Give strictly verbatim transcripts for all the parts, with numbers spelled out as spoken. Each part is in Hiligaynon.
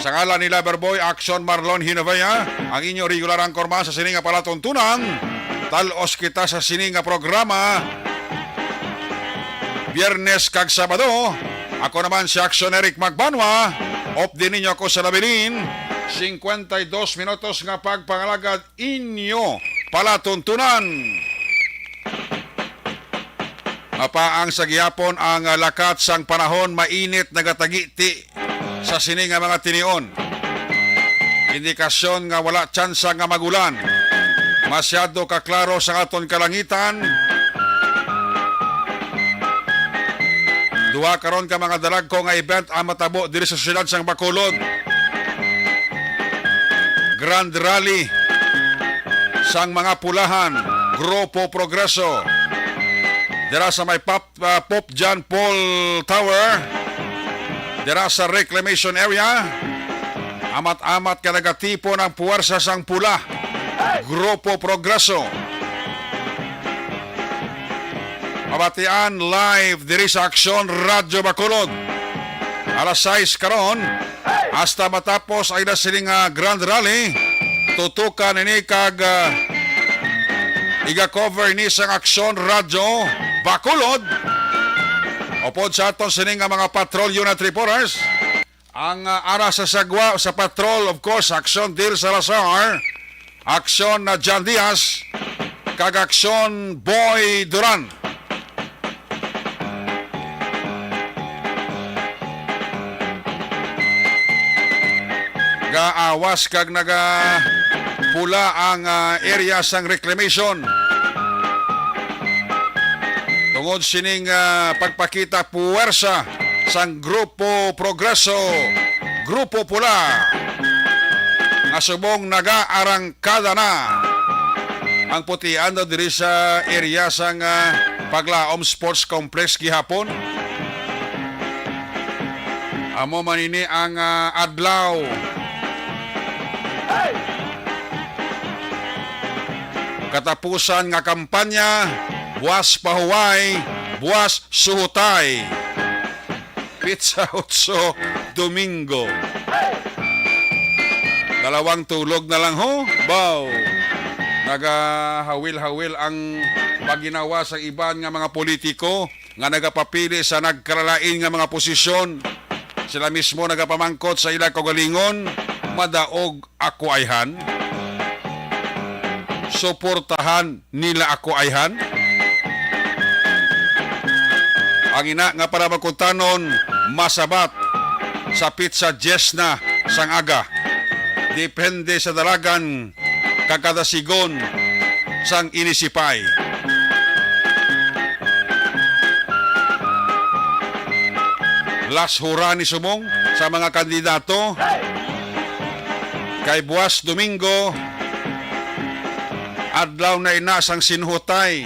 Sa ngalan ni Loverboy Action Marlon Hinovea, ang inyo regular anchorman sa sini nga palatuntunan, talos kita sa sini nga programa, Biyernes kag Sabado. Ako naman si Action Eric Magbanwa. Updi ninyo ako sa labilin. Cincuenta y dos minutos nga pagpangalagad inyo palatuntunan. Mapaang sa gihapon ang, ah, lakat sang panahon, mainit nagatagiti sa sini nga mga tinion. Indikasyon nga wala tsansa nga magulan. Masyado ka klaro sa aton kalangitan. Duha karon ka mga dalagko nga event ang matabo diri sa siyudad sang Bacolod. Grand Rally sang mga pulahan, Grupo Progreso. Dira sa may Pop, ah, Pope John Paul Tower, dira sa Reclamation Area, amat-amat ka nagatipon ang puwersa sang pula, Grupo Progreso. Mabatian live diri sa Aksyon Radyo Bacolod. Alas sais karon, hasta matapos ang ila sining, ah, Grand Rally, tutukan ini kag, ah, iga-cover ini sang Aksyon Radyo Bacolod. Upod sa aton sini nga mga patrol unit reporters, ang, ah, ara sa sagwa sa patrol, of course, Aksyon Dil Salazar, Aksyon na John Diaz, kag Aksyon Boy Duran. Gaawas kag nagapula ang, ah, area sang reclamation. Tungod sining, ah, pagpakita puwersa sang Grupo Progreso, Grupo Pula, nga subong nagaarangkada na ang putian daw diri sa area sang, ah, Paglaom Sports Complex gihapon. Amo man ini ang, ah, adlaw. Katapusan nga kampanya, buwas pahuway, buwas suhutay. Petsa otso, Domingo. Dalawang tulog na lang, ho. Baw. Nagahawil-hawil ang pagginawa sa iban nga mga politiko nga nagapapili sa nagkalalain nga mga posisyon. Sila mismo nagapamangkot sa ila kaugalingon, madaog ako ayhan? Suportahan nila ako ayhan? Ang ina nga panamangkutanon masabat sa petsa diyes na sang aga. Depende sa dalagan kag kadasigon sang inisipay. Last hurrah ni subong sa mga kandidato kay buwas Domingo, adlaw na ina sang sinuhutay.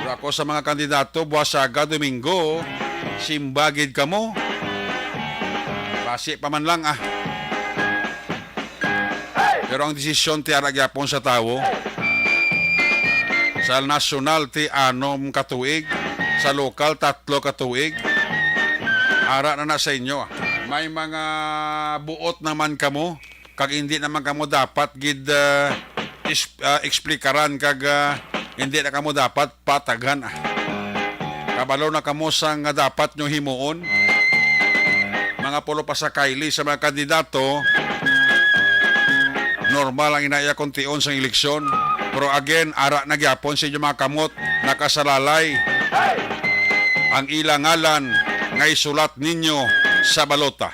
Pero ako sa mga kandidato, buwas aga Domingo, simba gid kamo. Basi pa man lang, ah. Pero ang desisyon ti ara gyapon sa tawo. Sa nasyonal ti anom ka tuig, sa lokal tatlo ka tuig. Ara na na sa inyo. May mga buot naman kamo, kag hindi naman kamo dapat gid, ah, is-, ah, eksplikaran kag, ah, hindi na kamo dapat pataghan, ah. Kabalo na kamo sa nga dapat nyo himuon. Mga pulo pa sa kaili sa mga kandidato, normal ang inaya kon tion sang eleksyon. Pero again, ara na gyapon sa inyo mga kamot, nakasalalay ang ila ngalan nga isulat ninyo sa balota.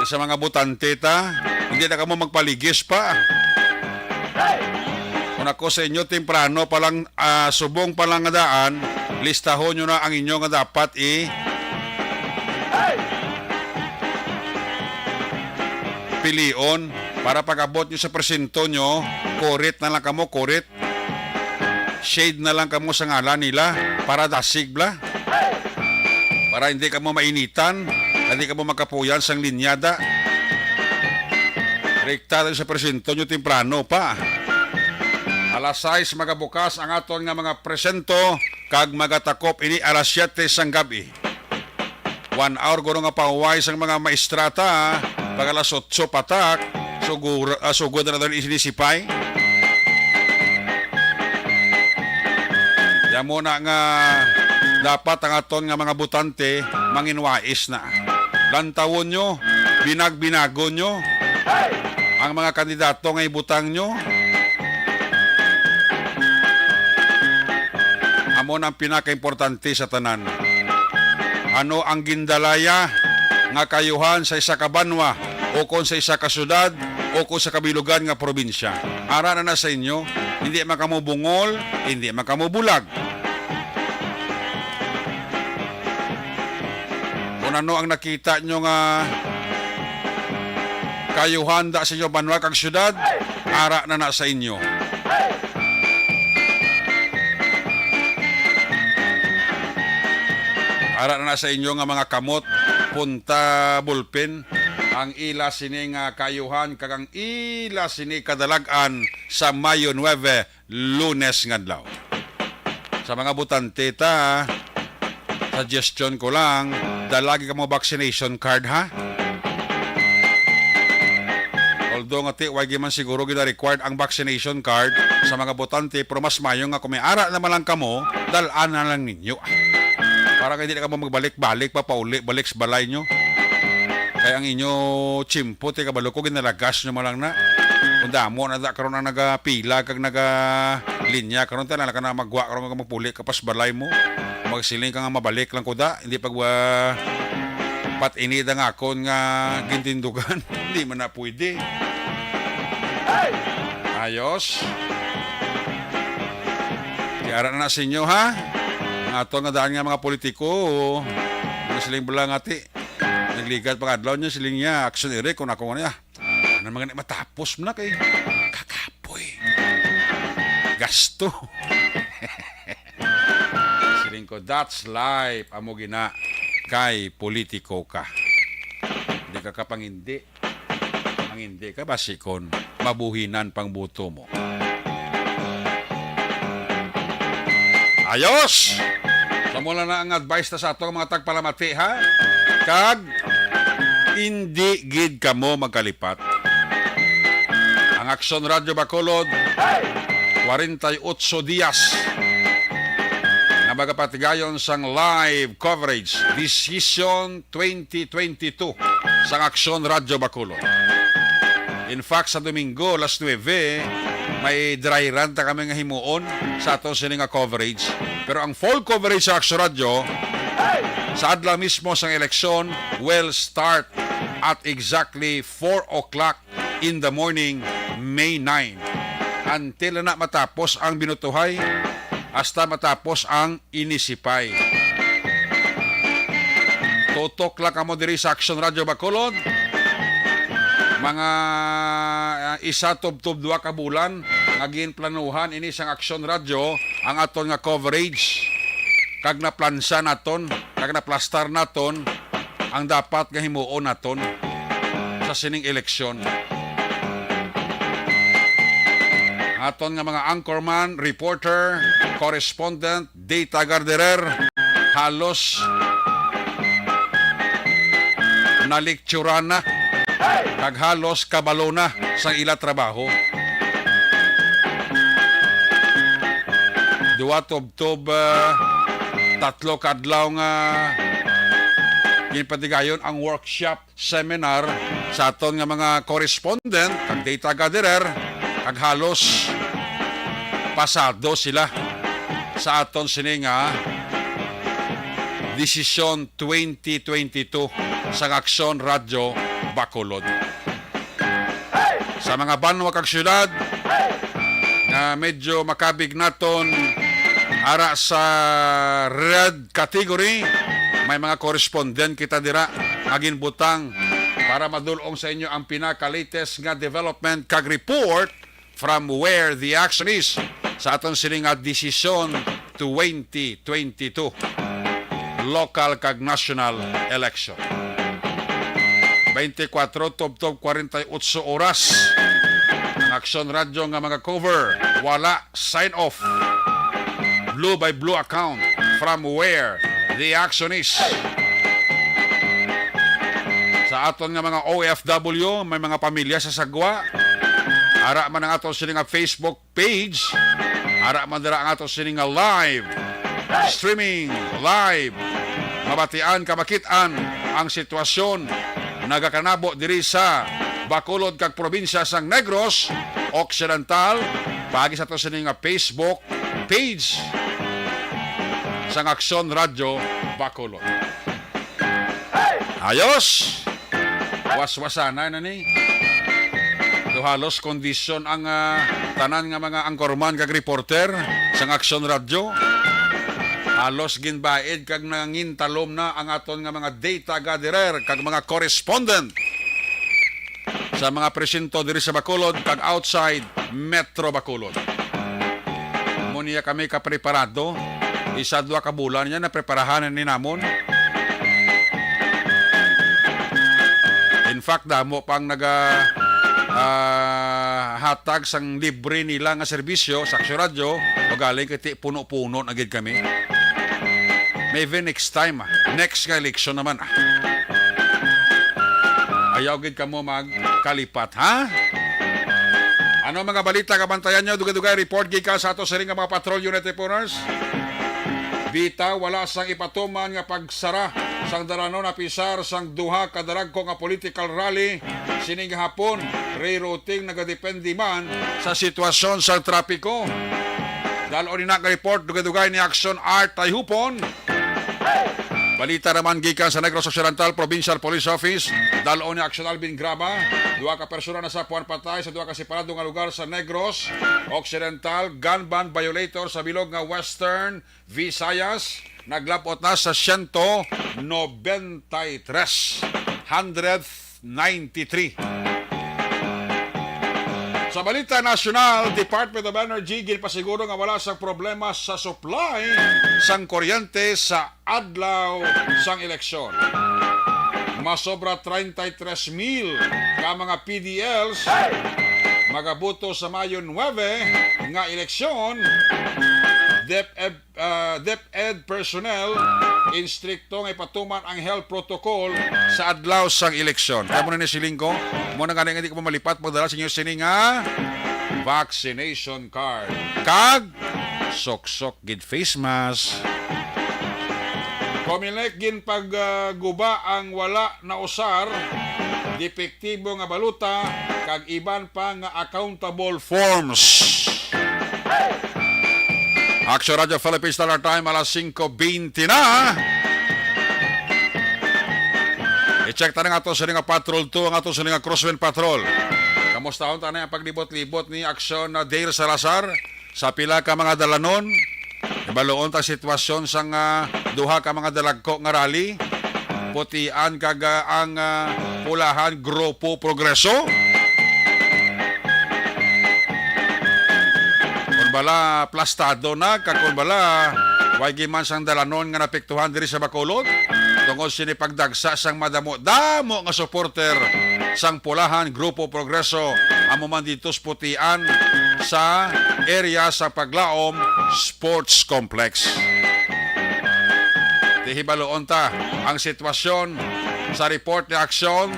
Sa mga botante ta, hindi na kamo magpaligis pa. Kung ako sa inyo, temprano pa lang, ah, subong pa lang nga daan, listahon nyo na ang inyo nga dapat i-, pilion para pag-abot nyo sa presinto nyo, kurit na lang kamo, kurit. Shade na lang kamo sa ngalan nila para dasig bla. Para hindi kamo mainitan, hindi kamo makapuyan sang linyada. Rekta sa presinto nyo temprano pa. Alas sais magabukas ang aton nga mga presento kag magatakop ini alas siyete sang gab-i. One hour kuno nga pahuway sang mga maestrata, pag alas otso patak, sugur-, ah, sugod na daw ni Sipay. Amo na nga dapat ang aton nga mga botante manginwais na. Lantawon nyo, binag-binagon nyo ang mga kandidato nga ibutang nyo. Amo na ang pinakaimportante sa tanan. Ano ang gindalaya nga kayuhan sa isa ka banwa, o kon sa isa ka syudad, o kon sa kabilugan nga probinsya? Ara na na sa inyo, hindi man kamo bungol, hindi man kamo bulag. Kung ano ang nakita nyo nga kayuhan da sa inyo banwa kag syudad, ara na na sa inyo. Ara na na sa inyo nga mga kamot, punta bulpin, ang ila sini nga kayuhan kag ang ila sini kadalag-an sa Mayo nuebe, Lunes nga adlaw. Sa mga botante ta, suggestion ko lang, dala gid kamo vaccination card, ha? Although nga ti, wala gid man siguro gid required ang vaccination card sa mga botante, pero mas mayo nga kung may ara naman lang kamo, dal-an na lang ninyo. Para kay dili na kamo magbalik-balik, papauli, balik sa balay nyo. Kay ang inyo tiyempo, ti kabalo ko, ginalagas nyo man lang na. Kung damo na da karon ang nagapila kag nagalinya karon, tala na ka na magwa karon nga magpuli ka pas balay mo. Magsiling ka nga mabalik lang ko da, hindi pag, ah, pat ini da nga akon nga gintindugan. Hindi man na pwede. Ayos. Tiara na na sa inyo, ha? Ang ato nga daan nga mga politiko, mga siling bala nga ti, nagligad pang adlaw niya, siling niya, action ere, kung ako nga niya. Ano mga ni matapos mo na kay kakapoy. Gasto. Siling ko, that's life. Amo gina kay politiko ka. Hindi ka kapangindi. Ang hindi ka, basi kon mabuhinan pang buto mo. Ayos! So, mula na ang advice ta sa atong mga tagpalamati, ha? Kag, hindi gid kamo magkalipat. Ang Aksyon Radyo Bacolod, kwarenta y otso dias nga magapatigayon sang live coverage, Decision twenty twenty-two sang Aksyon Radyo Bacolod. In fact, sa Domingo, alas nuebe, may dry run ta kami nga himuon sa aton sini nga coverage. Pero ang full coverage sa Aksyon Radyo, sa adlaw mismo sang eleksyon, will start at exactly four o'clock in the morning, May nine. Until na matapos ang binutuhay, hasta matapos ang inisipay. Tutok lang kamo diri sa Aksyon Radyo Bacolod. Mga, ah, isa tubtob dua ka bulan nga ginplanuhan ini sang Aksyon Radyo ang aton nga coverage. Kag naplansa naton, kag naplastar naton ang dapat nga himuon naton sa sining eleksyon. Aton nga mga anchorman, reporter, correspondent, data gatherer, halos naliktsura na kag halos kabalo na sa ila trabaho. Duwa tubtob, ah, tatlo ka adlaw nga ginpatigayon ang workshop seminar sa aton nga mga correspondent kag data gatherer, kag halos pasado sila sa aton sini nga Desisyon twenty twenty-two sang Aksyon Radyo Bacolod. Sa mga banwa kag syudad nga medyo makabig naton ara sa red category, may mga correspondent kita dira nga ginbutang para madul-ong sa inyo ang pinaka-latest nga development kag report from where the action is sa aton sini nga Desisyon twenty twenty-two local kag national election. Twenty-four tubtob kwarenta y otso oras. Ang Aksyon Radyo nga mga cover, wala, sign off. Blue by blue account from where the action is. aton nga mga O F W, may mga pamilya sa Sagwa. Ara man ang ato sini nga Facebook page. Ara man dira ang ato sini nga live streaming, live. Mabatian ka, makit-an ang sitwasyon nagakanabo diri sa Bacolod kag probinsya sang Negros Occidental, paagi sa ato sini nga Facebook page sang Aksyon Radyo Bacolod. Ayos! Waswasanay na ni. Do halos kondisyon ang, ah, tanan nga mga anchorman kag reporter sang Aksyon Radyo. Halos ginbaid kag nangintalom na ang aton nga mga data gatherer kag mga correspondent sa mga presinto diri sa Bacolod kag outside Metro Bacolod. Amo niya kami kapreparado. Isa, dua ka bulan niya napreparahan ni namon. In fact, damo pang naga, ah, hatag sang libre nila nga serbisyo sa Aksyon Radyo, ugaling kay ti puno-puno na gid kami. Maybe next time, ah. Next nga eleksyon naman, ah. Ayaw gid kamo magkalipat, ha? Ano mga balita kabantayan nyo? Dugay-dugay report gikan sa ato siring nga mga patrol unit reporters. Bitaw, wala sang ipatuman nga pagsara sang dalanon apisar sang duha ka daragko nga political rally sining hapon. Rerouting nagadepende man sa sitwasyon sang trapiko. Dal-on ni na nga report, dugay-dugay ni Action Art Tayhupon. Balita naman gikan sa Negros Occidental Provincial Police Office. Dal-on ni Action Alvin Graba. Duha ka persona nasapuan patay sa duha ka separado nga lugar sa Negros Occidental. Gun ban violator sa bilog nga Western Visayas. Naglabot na sa siyento nobenta y tres. Hundred ninety-three. Sa balita nasyonal, Department of Energy ginpasiguro nga wala sang problema sa supply sang kuryente sa adlaw sang eleksyon. Masobra treinta y tres mil ka mga P D Ls magaboto sa Mayo nuebe nga eleksyon. DepEd ah, DepEd personnel, instrikto nga ipatuman ang health protocol sa adlaw sang eleksyon. Kaya mo na ni siling ko, mo na gani nga di ka pa malipat, magdala sa inyo sini nga vaccination card. Kag, soksok gid face mask. Comelec ginpagguba ang wala nausar, depektibo nga balota, kag iban pa nga accountable forms. Action Radio Philippines Standard Time, alas singko bente na. I-check ta na nga ato sini nga Patrol two, ang ato sini nga Crosswind Patrol. Kamustahon ta na ang paglibot-libot ni Action na Dale Salazar sa pila ka mga dalanon. Ibaluon ta sitwasyon sang, ah, duha ka mga dalagko nga rally. Putian kag, ah, ang, ah, pulahan Grupo Progreso. Kon bala plastado na, kag kon bala way giman sang dalanon nga napiktuhan diri sa Bacolod, tungod sini pagdagsa sang madamo-damo nga supporter sang pulahan Grupo Progreso, amo man dito sa Putian sa area sa Paglaom Sports Complex. Di hibaluon ta ang sitwasyon sa report ni Aksyon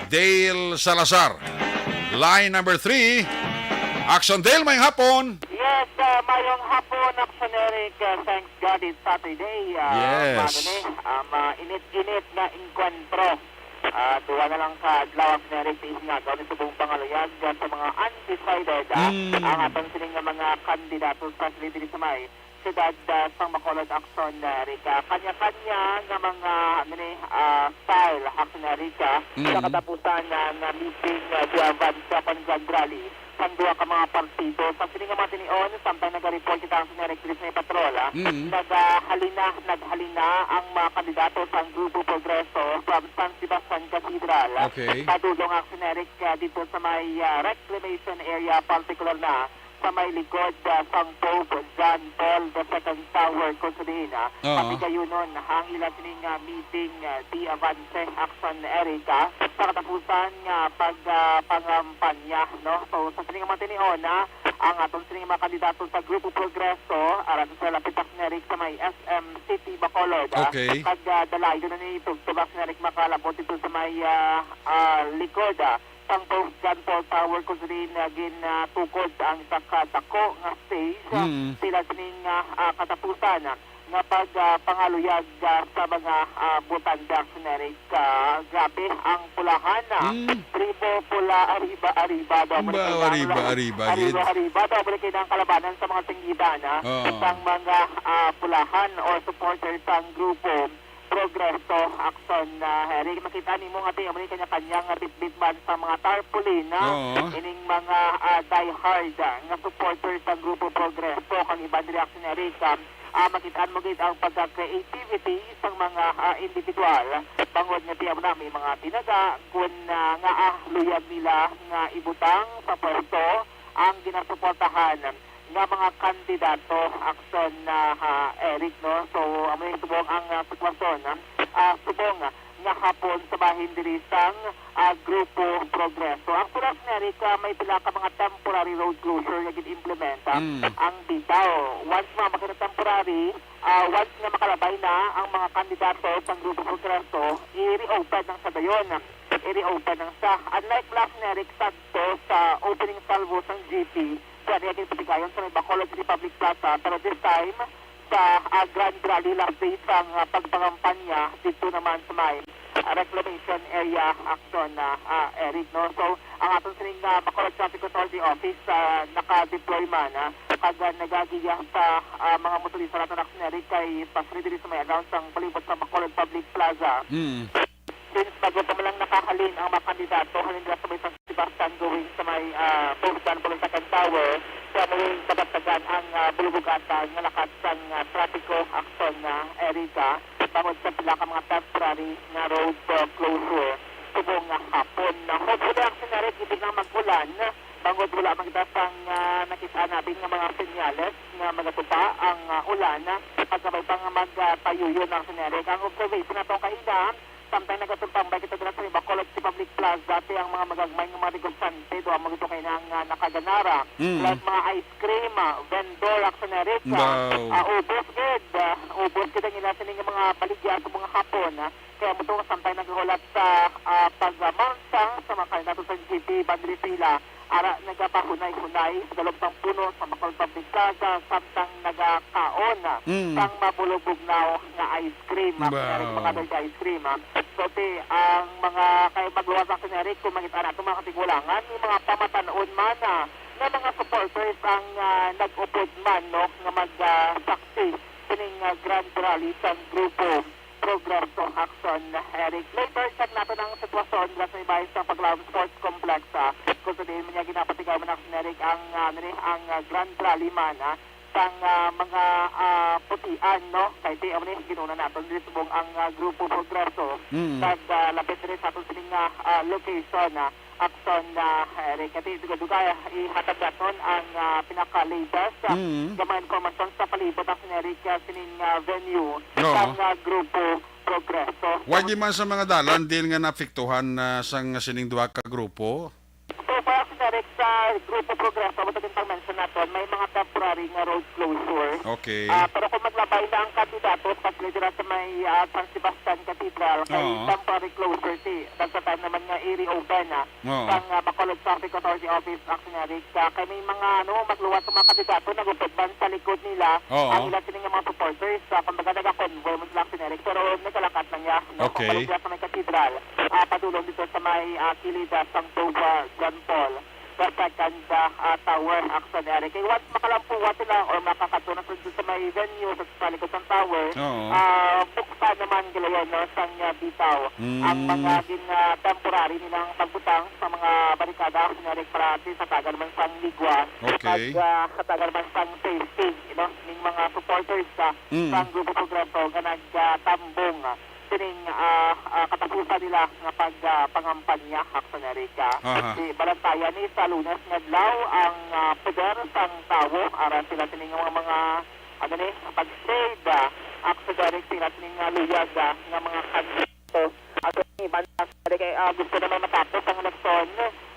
Dale Salazar. Line number three, Aksyon Dale, mayong hapon. Yes, ah, mayong hapon, Aksyon Eric. Ah, thanks God it's Saturday. Ah, Yes. Ano ni, ah, mainit-init nga engkwentro. Ah, duha na lang ka adlaw, Aksyon Eric, sa isinagaw ni subong pangaluyag, ah, sa mga undecided, ah, Mm. ang aton sining nga mga kandidato sa diri sa may siyudad, ah, sang Bacolod, Aksyon, ah, Eric. Kanya-kanya nga mga, ano ni, ah, style, Aksyon, Eric, ah, Mm. sa katapusan, ah, nga meeting, ah, di avance, ah, pan grand rally sang duha ka mga partido. Sa sini nga mga tinion, samtang naga-report kita, Aksyon, Eric, diri sa may patrol, ah, Mm. nagahalina, naghalina ang mga kandidato sang Grupo Progreso from San Sebastian Cathedral, ah, Okay. padulong, Aksyon, Eric, ah, dito sa may, ah, reclamation area, partikular na sa may likod, ah, sang Pope John Paul the Second Tower, kung sa diin, ah, Oo. patigayunon ang ila sining, ah, meeting, ah, di avance, Aksyon, Eric, ah, sa katapusan nga pag, ah, pangampanya, no? So, sa sining mga tinion, ah, ang aton sining mga kandidato sa Grupo Progreso, aran sa lapit, Action Eric, sa may S M City, Bacolod, ah. Okay. Kag, ah, dalayon na ni tugtog, Action Eric, makalabot dito sa may, ah, ah, likod, ah, sang Pope John Paul Tower, kung saan, ah, gin, ah, tukod ang isa ka dako nga stage, ah, Mm. sila sining, ah, ah, katapusan, ah, nga pag, ah, pangaluyag, ah, sa mga, ah, botante, Action Eric. Ah, grabe ang pulahan, ah. Mm. Tribo pula, arriba, arriba daw mo Ba, ni kailangan arriba, lang. Arriba, gid. Arriba, arriba daw mo ni kailangan kalabanan sa mga singgitan, ah, Oo. sang mga, ah, pulahan or supporters sang grupo Progreso Action, ah, Eric. Makita nimo nga, ti, amo ni kanya-kanya nga bitbit man sa mga tarpaulin, ah, Oo. ining mga, ah, diehard, ah, nga supporters sang grupo Progreso, kag iban diri, Action Eric, ah, ah, makitaan mo gid ang pagka-creativity sang mga, ah, individual. Bangod nga tiyaw na may mga tinaga kun, ah, nga, ah, luyag nila nga ibutang sa pwesto ang ginasuportahan nga mga kandidato, Action, ah, ha, Eric, no? So, amo yung subong ang, ah, sitwasyon, ah, subong nga hapon sa bahin diri sang, ah, Grupo Progreso. Ang pila, Action Eric, ah, may pila ka mga temporary road closure nga gin-implementa Mm. ang bitaw. Once nga makita temporary, ah, once nga makalabay na ang mga kandidato sang Grupo Progreso, i-reopen ang sa dayon. I-reopen ang sa. Unlike last, Action Eric, sadto sa opening salvo sang G P, sa niya ginpatigayon sa may Bacolod City Public Plaza, pero this time, sa, ah, Grand Rally last day sang, ah, pagpangampanya dito naman sa may, ah, Reclamation Area, Action, ah, ah, Eric, no? So, ang aton sining, ah, Bacolod Traffic Authority Office, ah, naka-deploy man, ah, kag, ah, nagagiya sa, ah, mga motorista naton, Action Eric, kay especially diri sa may around sang palibot sa Bacolod Public Plaza. Mm. Since bago pa man lang nakahalin ang mga kandidato halin dira sa may San Sebastian going sa may, ah, Pope John Paul the Second Tower, kaya muling kabagtagan ang, ah, bulubugatan nga lakat sang, ah, trapiko, Action, ah, Erica, tungod sa pila ka mga temporary nga road, ah, closure subong nga hapon. Hopefully, Action Eric, hindi na mag-ulan, bangod wala man kita sang, ah, nakita natin nga mga senyales nga magatupa ang, ah, ulan, pagkabay pa nga mag, ah, payuyon, Action Eric. Ang observation nato kaina, samtang nagatumpambay kita dira sa Bacolod Republic Plaza, ti ang mga magagmay nga mga negosyante, duha mo gito kay nang, ah, nakaganara. Mm. Plus mga ice cream, ah, vendor, Action Eric, ah, Wow. ah, ubos gid, ah, ubos gid ang ila sini nga mga baligya sa mga hapon, ah. Kaya mo to, samtang naghulat sa, ah, pagmangsa sa mga kandidato sa G P, bandri sila, ara nagapahunay-hunay sa dalom sang puno sa Bacolod Public Plaza, samtang nagakaon Mm. sang mabulubugnaw nga ice cream, ah, Wow. Kunyari, mga dog ice cream, ah. So, ti, ang mga kay magluwas, Action Eric, kung makita nato, mga katigulangan, may mga pamatan-on man, ah, nga mga supporters ang, ah, nag-upod man, no, nga mag, ah, saksi sining, ah, Grand Rally sang grupo Progreso Action, Eric. Later, check nato ang sitwasyon dira sa ibahin sa Paglaom Sports Complex, ah, kung sa diin man niya ginapatigaw man, Action Eric, ang, ah, ano ni, ang, ah, Grand Rally man, ah, sang, ah, mga, ah, putian, no? Kay ti, amo ni, ginuna naton diri subong ang, ah, Grupo Progreso. Mm. Kag, ah, lapit diri sa aton sining, ah, ah, location, ah, Action, ah, Eric. Kati, dugay-dugay, ah, ihatag naton ang, ah, pinaka-latest, ah, Mm. nga mga informasyon sa palibot, Action Eric, ah, sining, ah, venue Oo. sang, ah, Grupo Progreso. Wala di man sa mga dalan din nga naapektuhan, ah, sang sining duha ka grupo? So far, Action Eric, sa Grupo Progreso, amo to din pang-mention naton, may mga temporary nga road closure. Okay. Ah, pero kung maglabay na ang kandidato, especially dira sa may, ah, San Sebastian Cathedral, kay Oo. temporary closure si, nagsa-time naman nga i-reopen, ah, Oo. sang, ah, Bacolod Traffic Authority Office, Action Eric, ah, kay may mga, ano, magluwas sa mga kandidato, nagupod man sa likod nila Oo. ang ila sini nga mga supporters, ah, kumbaga, naga-convoy mo sila, Action Eric, pero nagkalakat lang niya, no? Okay. Kung sa may Cathedral, ah, padulong dito sa may, ah, kilid, ah, sang Pope, ah, John Paul the Second, ah, ah, Tower, Action Eric. Kay once makalampuwa sila or makakadto na sila sa may venue sa, sa likod sang tower, Oo. ah, buksan naman gila yan, no, sang, ah, bitaw. Mm. Ang mga gin, ah, temporary nilang pagbutang sa mga barikada, Action Eric, para at least hatagan man sang ligwa. Okay. Kag, ah, hatagan man sang safety, you know, ning mga supporters sa, Mm. sang Grupo Progreso nga nag, ah, tambong sining, ah, ah, katapusan nila nga pag, ah, pangampanya, Action Eric. Aha. Di balantayan ni sa Lunes nga adlaw ang, ah, poder sang tawo aron sila sining mga, mga, ano ni, pag-shade, ah, Action Eric, sila sining, ah, luyag, ah, nga mga kandidato. Ato ni Ivan Action Eric, kay, ah, gusto naman matapos ang eleksyon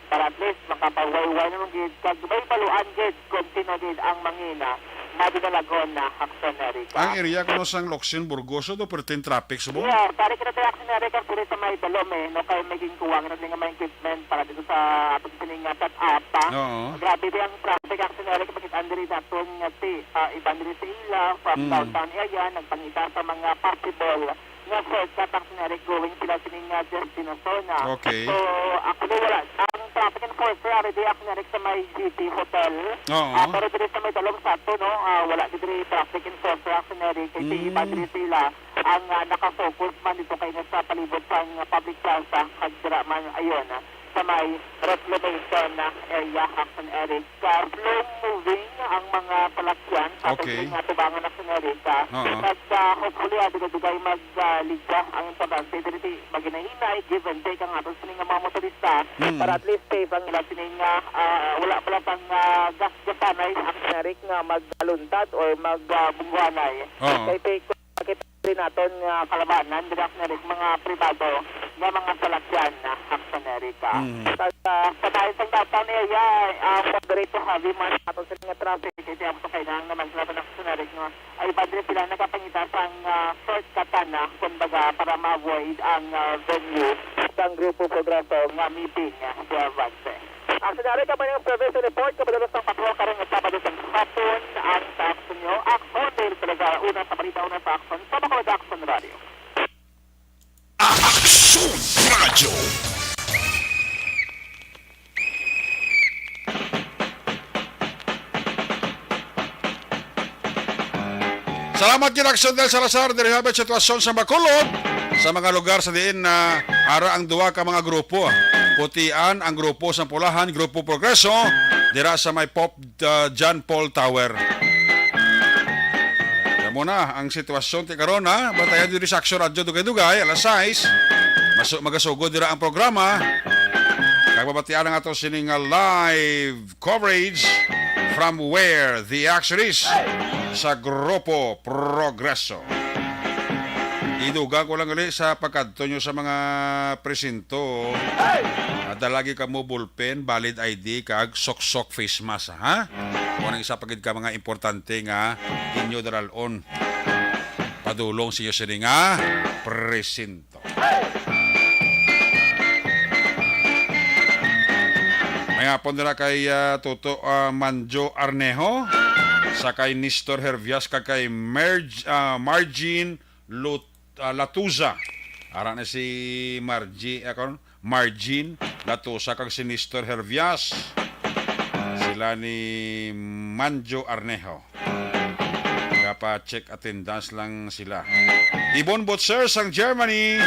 para at least makapawayway naman gid kag may baluan gid kung sino gid ang mangina madinalagon na aksyon, Erica. Ang area kuno sang Locsin, Burgos, do perting traffic sa mo? Yeah, pare, kita tayo aksyon, Erica, puro sa may Dalom, eh, no, kay may ginkuwang na nga may equipment para dito sa ating sining nga set-up, ah. Oo. Grabe di ang traffic aksyon, Erica, makita diri sa aton nga ti, ah, iban diri sa ila, from Mm. downtown area, nagpangita sa mga possible nga shortcut ang sinari going sila sining nga destinasyon, ah. Okay. So, actually, wala. Ang traffic enforcer, ari di ang sinari sa may G T Hotel. Oo. Ah, pero diri sa may Dalom sa ato, no? Ah, wala di diri traffic enforcer ang sinari kay si Mm. iba diri sila ang, ah, nakafocus man dito kay sa palibot sa, ah, public plaza, kag dira man, ayun, ah, sa may reclamation, ah, area, Action Eric. Ah, slow moving ang mga salakyan sa Okay. ating nga tubangan, Action Eric. Ah, Oo. At, ah, hopefully, ah, dugay-dugay mag, ah, ligya ang importante. Dili ti maghinay-hinay, give and take ang aton sini nga mga motorista Mm. para at least safe ang ila sini nga, ah, wala pala pang, ah, gas-gasanay, Action Eric, nga magluntad or mag, ah, bungwanay. Oo. Kay ti-, kay rin naton nga kalabanan, dira, Action Eric, mga pribado nga mga salakyan, ah, Action Eric, ah. Mm. Sa, sa, sa dahil sa downtown area, ah, moderate to heavy man ato sa mga traffic, kay ang kailangan naman sila sa Action Eric nga ay padre sila nakapangita sang, ah, shortcut na, kumbaga, para ma-avoid ang, ah, venue sang Grupo Progreso nga meeting, ah, sa Avance. Ang sinari ka may service report, kabalabas ng patrol karong Sabado sa hapon, ang sa Aksyon nyo, Aksyon, Dale Vergara, una sa balita, una sa Aksyon, sa Bacolod Aksyon Radio. Aksyon Radio. Salamat gid, Aksyon Del Salazar. Diri habit sitwasyon sa Bacolod, sa mga lugar sa diin na ara ang duha ka mga grupo. Putian ang grupo sa Pulahan, Grupo Progreso, dira sa may Pope, uh, John Paul Tower. Yan muna ang sitwasyon ti karon, ha. Bantayan diri sa Aksyon Radyo dugay-dugay, alas sais. Masu-, magasugod dira ang programa. Kag mabatian ang ato sini nga live coverage from where the action is sa Grupo Progreso. Idugang ko lang uli sa pagkadto nyo sa mga presinto. Nadala gid kamo ballpen, valid I D, kag suksok face mask, ha? Kung ang isa pa gid ka mga importante nga inyo dalon padulong sa inyo sini nga presinto. May hapon dira kay, ah, Toto, ah, Manjo Arnejo, sa kay Nestor Hervias, kag kay Merg-, ah, Margin Lut-, ah, Latuza. Ara na si Margie, ah, karon, Margin Latuza kag si Nestor Hervias. Sila ni Manjo Arnejo. Nagapa-check attendance lang sila. Ibon Butcher sang Germany.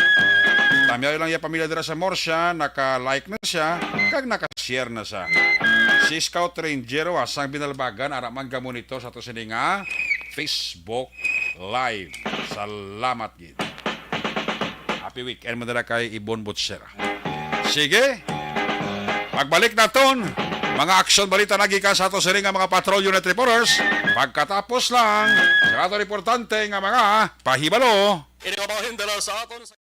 Tamyaw lang iya pamilya dira sa Murcia, naka-like na siya, kag naka-share na siya. Si Scout Ranger, ah, sang Binalbagan, ara man ga-monitor sa ato sini nga Facebook Live. Salamat gid. Happy weekend man dira kay Ibon Butcher. Sige. Pagbalik naton, mga aksyon balita na gikan sa ato sini nga mga patrol unit reporters. Pagkatapos lang, sa ato importante nga mga pahibalo. Ini nga mga hindala sa aton sa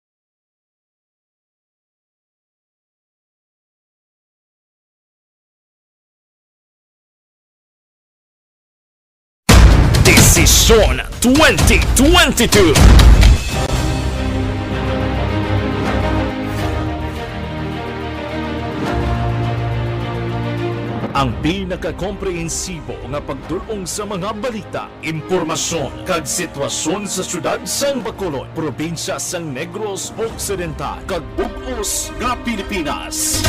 Desisyon twenty twenty-two. Ang pinakakomprehensibo nga pagdul-ong sa mga balita, impormasyon, kag sitwasyon sa siyudad sang Bacolod, probinsya sang Negros Occidental, kag bug-os nga Pilipinas.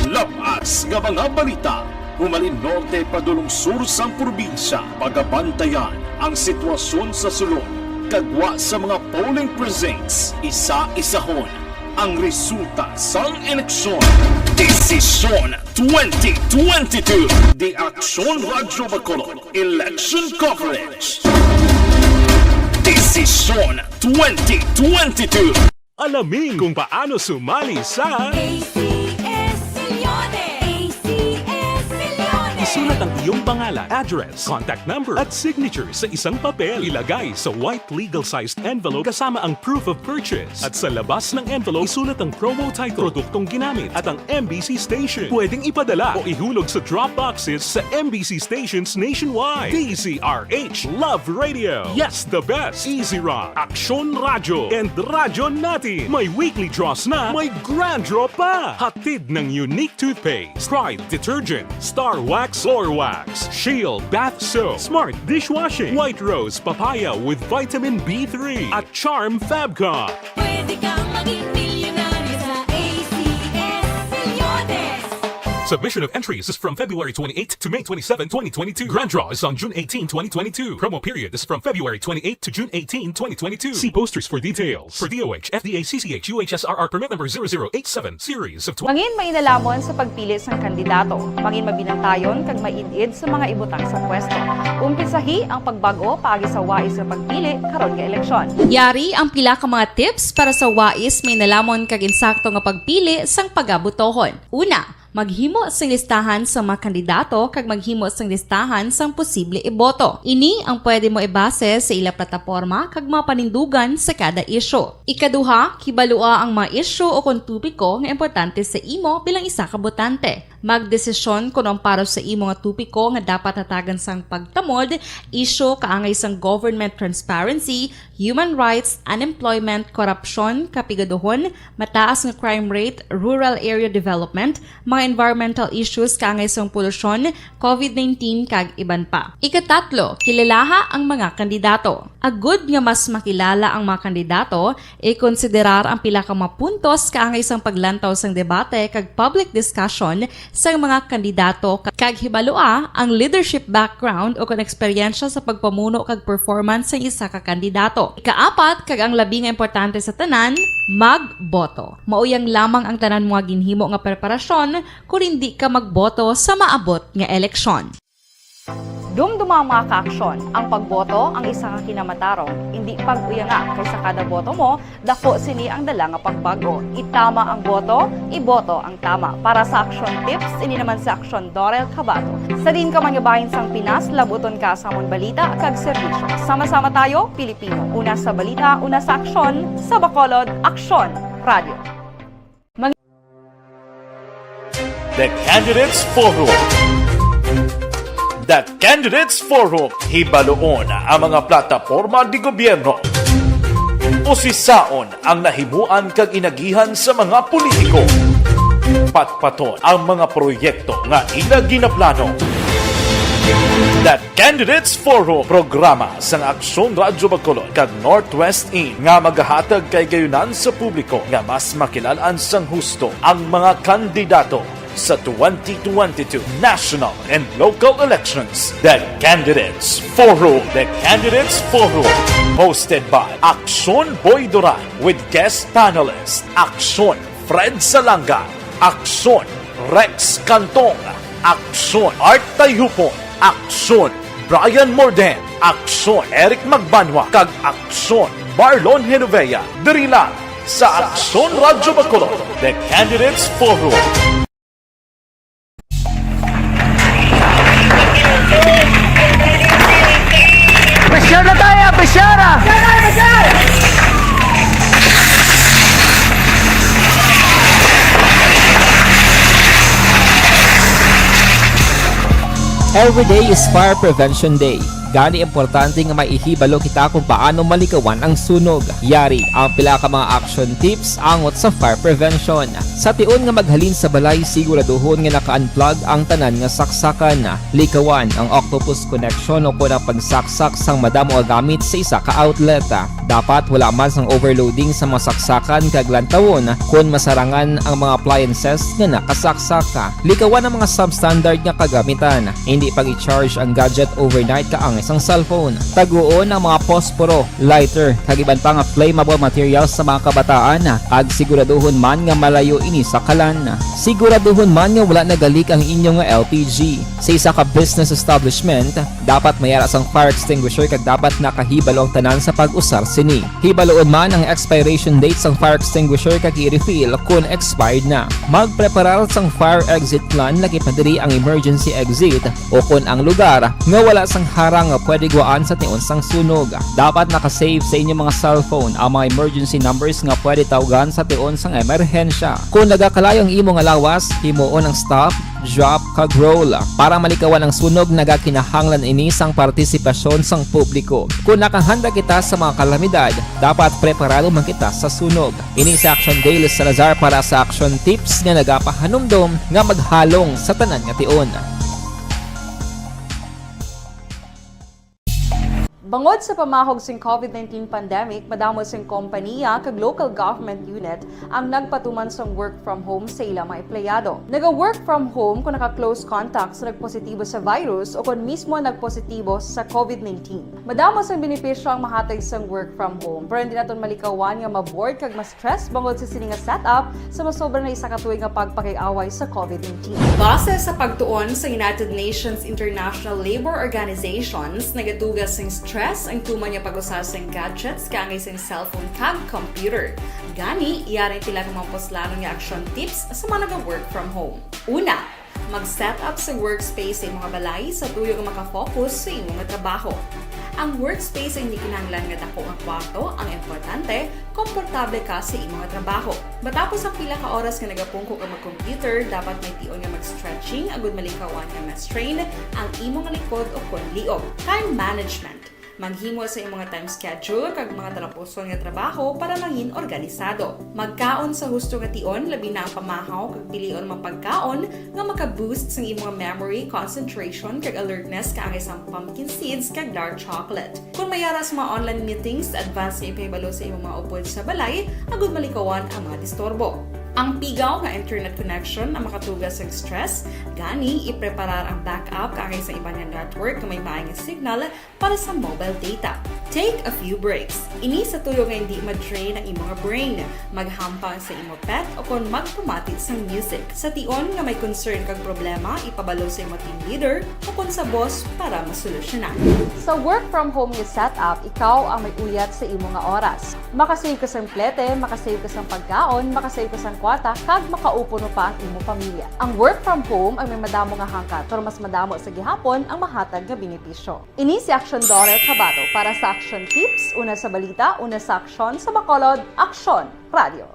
Lab-as nga mga balita, humalin norte padulong sur sang probinsya, pagabantayan ang sitwasyon sa sulod, kag gwa sa mga polling precincts, isa-isahon ang resulta sang eleksyon. Desisyon twenty twenty-two. The Aksyon Radyo Bacolod Election Coverage. Desisyon twenty twenty-two. Alamin kung paano sumali sa A C S Millones. A C S Millones. Sulat ang iyong pangalan, address, contact number, at signature sa isang papel. Ilagay sa white legal-sized envelope kasama ang proof of purchase. At sa labas ng envelope, isulat ang promo title, produktong ginamit, at ang M B C station. Pwedeng ipadala o ihulog sa drop boxes sa M B C stations nationwide. D Z R H Love Radio. Yes, the best. Easy Rock, Aksyon Radyo, and Radyo Natin. May weekly draws na, may grand draw pa. Hatid ng Unique Toothpaste, Pride Detergent, Star Wax, Floor Wax, Shield Bath Soap, Smart Dishwashing, White Rose Papaya with Vitamin B three, at Charm Fabcon. Pwede kang maging milyonaryo sa A C S Milyones. Submission of entries is from February twenty-eighth to May twenty-seven, twenty twenty-two. Grand draw is on June eighteen, twenty twenty-two. Promo period is from February twenty-eighth to June eighteen, twenty twenty-two. See posters for details. For D O H, F D A, C C H, U H S R R permit number zero zero eight seven, series of twenty. Mangin mainalhamon sa pagpili sang kandidato. Mangin mabinantayon kag maid-id sa mga ibutang sa pwesto. Umpisahi ang pagbag-o paagi sa wais nga pagpili karon nga eleksyon. Yari ang pila ka mga tips para sa wais, mainalhamon kag insakto nga pagpili sang pagabotohon. Una, maghimo sing listahan sa mga kandidato kag maghimo sing listahan sang posible iboto. Ini ang pwede mo ibase sa ila plataporma kag mga panindugan sa kada isyu. Ikaduha, kibalua ang mga isyu o kon topiko nga importante sa imo bilang isa ka botante. Magdesisyon kon ang para sa imo nga topiko nga dapat hatagan sang pagtamod, isyu kaangay sang government transparency, human rights, unemployment, korupsyon, kapigaduhon, mataas nga crime rate, rural area development, mga environmental issues kaangay sang polusyon, covid nineteen, kag iban pa. Ikatatlo, kilalaha ang mga kandidato. Agud nga mas makilala ang mga kandidato, ikonsiderar ang pila ka mga puntos kaangay sang paglantaw sang debate kag public discussion sang mga kandidato, kag hibalua ang leadership background o kon eksperyensya sa pagpamuno kag performance sang isa ka kandidato. Ikaapat, kag ang labi nga importante sa tanan, magboto. Mauyang lamang ang tanan mo nga ginhimo nga preparasyon kon indi ka magboto sa maabot nga eleksyon. Dumduma ang mga kaaksyon. Ang pagboto ang isa ka kinamatarong, indi pag-uyanga, kay sa kada boto mo, dako sini ang dala nga pagbag-o. Itama ang boto, iboto ang tama. Para sa Aksyon Tips, ini naman si Aksyon Dorel Cabato. Sa diin ka man nga bahin sang Pinas, labuton ka sa amon balita kag serbisyo. Sama-sama tayo, Pilipino. Una sa balita, una sa aksyon, sa Bacolod, Aksyon Radio. The Candidates Forum. The Candidates Forum, hibaluon ang mga plataporma di gobyerno. Usisaon ang nahimuan kag inagihan sa mga politiko. Patpaton ang mga proyekto nga ila ginaplano. The Candidates Forum, programa sang Aksyon Radyo Bacolod kag Northwest In nga magahatag kahigayonan sa publiko nga mas makilalan sang husto ang mga kandidato sa twenty twenty-two national and local elections. The Candidates Forum. The Candidates Forum, hosted by Aksyon Boy Duran with guest panelist Aksyon Fred Salanga, Aksyon Rex Cantong, Aksyon Art Tayhupon, Aksyon Brian Morden, Aksyon Eric Magbanwa, kag Aksyon Marlon Genovea, diri lang sa Aksyon Radyo Bacolod, The Candidates Forum. Pressure na tayo, pressure! Every day is Fire Prevention Day. Gani, importante nga maihibalo kita kung paano malikawan ang sunog. Yari ang pila ka mga action tips angot sa fire prevention. Sa tion nga maghalin sa balay, siguraduhon nga naka-unplug ang tanan nga saksakan. Likawan ang octopus connection o kon ang pagsaksak sang madamo nga gamit sa isa ka outlet. Dapat wala man sang overloading sa mga saksakan kag lantawon kon masarangan ang mga appliances nga nakasaksak. Likawan ang mga substandard nga kagamitan. Hindi pag-i-charge ang gadget overnight kaangay sang cellphone. Taguon ang mga posporo, lighter, kag iban pa nga flammable materials sa mga kabataan, kag siguraduhon man nga malayo ini sa kalan. Siguraduhon man nga wala nagalik ang inyo nga L P G. Sa isa ka business establishment, dapat may ara sang fire extinguisher kag dapat nakahibalo ang tanan sa pag-usar sini. Hibaluon man ang expiration date sang fire extinguisher kag i-refill kon expired na. Magpreparar sang fire exit plan, lakip na diri ang emergency exit, o kon ang lugar nga wala sang harang nga pwede guwaan sa tion sang sunog. Dapat naka-save sa inyo mga cellphone ang mga emergency numbers nga pwede tawgan sa tion sang emerhensya. Kon nagakalayo ang imo nga lawas, himuon ang stop, drop, kag roll. Para malikawan ang sunog, nagakinahanglan ini sang partisipasyon sang publiko. Kon nakahanda kita sa mga kalamidad, dapat preparado man kita sa sunog. Ini si Action Dale Salazar para sa Action Tips nga nagapahanumdom nga maghalong sa tanan nga tion. Bangod sa pamahog sing covid nineteen pandemic, madamo sing kompaniya kag local government unit ang nagpatuman sang work from home sa ila mga empleyado. Naga-work from home kung naka-close contact sa nagpositibo sa virus o kon mismo nagpositibo sa covid nineteen. Madamo sang benepisyo ang mahatag sang work from home, pero hindi naton malikawan nga ma-bored kag ma-stress bangod sa sini nga setup sa masobra na isa ka tuig nga pagpakig-away sa covid nineteen. Base sa pagtuon sa United Nations International Labour Organizations, nagatuga sing stress ang tuman nga pag-usa sing gadgets kaangay sing cellphone kag computer. Gani, yari pila ka mga puslanon nga action tips sa mga naga-work from home. Una, mag-set up sa workspace sa imong balay sa tuyo nga maka-focus sa imong trabaho. Ang workspace ay hindi kinahanglan nga dako nga kwarto, ang importante, komportable ka sa imong trabaho. Matapos ang pila ka oras nga nagapungko ka mag-computer, dapat may tion nga mag-stretching agud malikawan nga ma-strain ang imong likod o kon liog. Time management. Maghimo sa imong time schedule kag mga talapuson nga trabaho para mangin organisado. Magkaon sa husto nga tion, labi na ang pamahaw, kag pilion ang mga pagkaon nga maka-boost sang imong memory, concentration, kag alertness, kaangay sang pumpkin seeds kag dark chocolate. Kung may ara sa mga online meetings, advance nga ipahibalo sa imong mga upod sa balay agud malikawan ang mga disturbo. Ang pigaw nga internet connection ang makatuga sa stress, gani ipreparar ang backup kaangay sa iban nga network nga may maay nga signal para sa mobile data. Take a few breaks. Ini sa tuyo nga hindi ma-drain ang imong brain. Maghampang sa imo pet o kon magpamati sang music. Sa tion nga may concern kag problema, ipabalo sa imo team leader o kon sa boss para masolusyonan. Sa work from home nga setup, ikaw ang may uyat sa imo nga oras. Makasave ka sang plete, makasave ka sang pagkaon, makasave ka sang kwarta, kag makaupo no pa ang imo pamilya. Ang work from home ang may madamo nga hangkat, pero mas madamo sa gihapon ang mahatag nga benepisyo. Ini si Aksyon Dorel Cabato para sa Aksyon Tips, una sa balita, una sa aksyon, sa Bacolod, Aksyon Radio.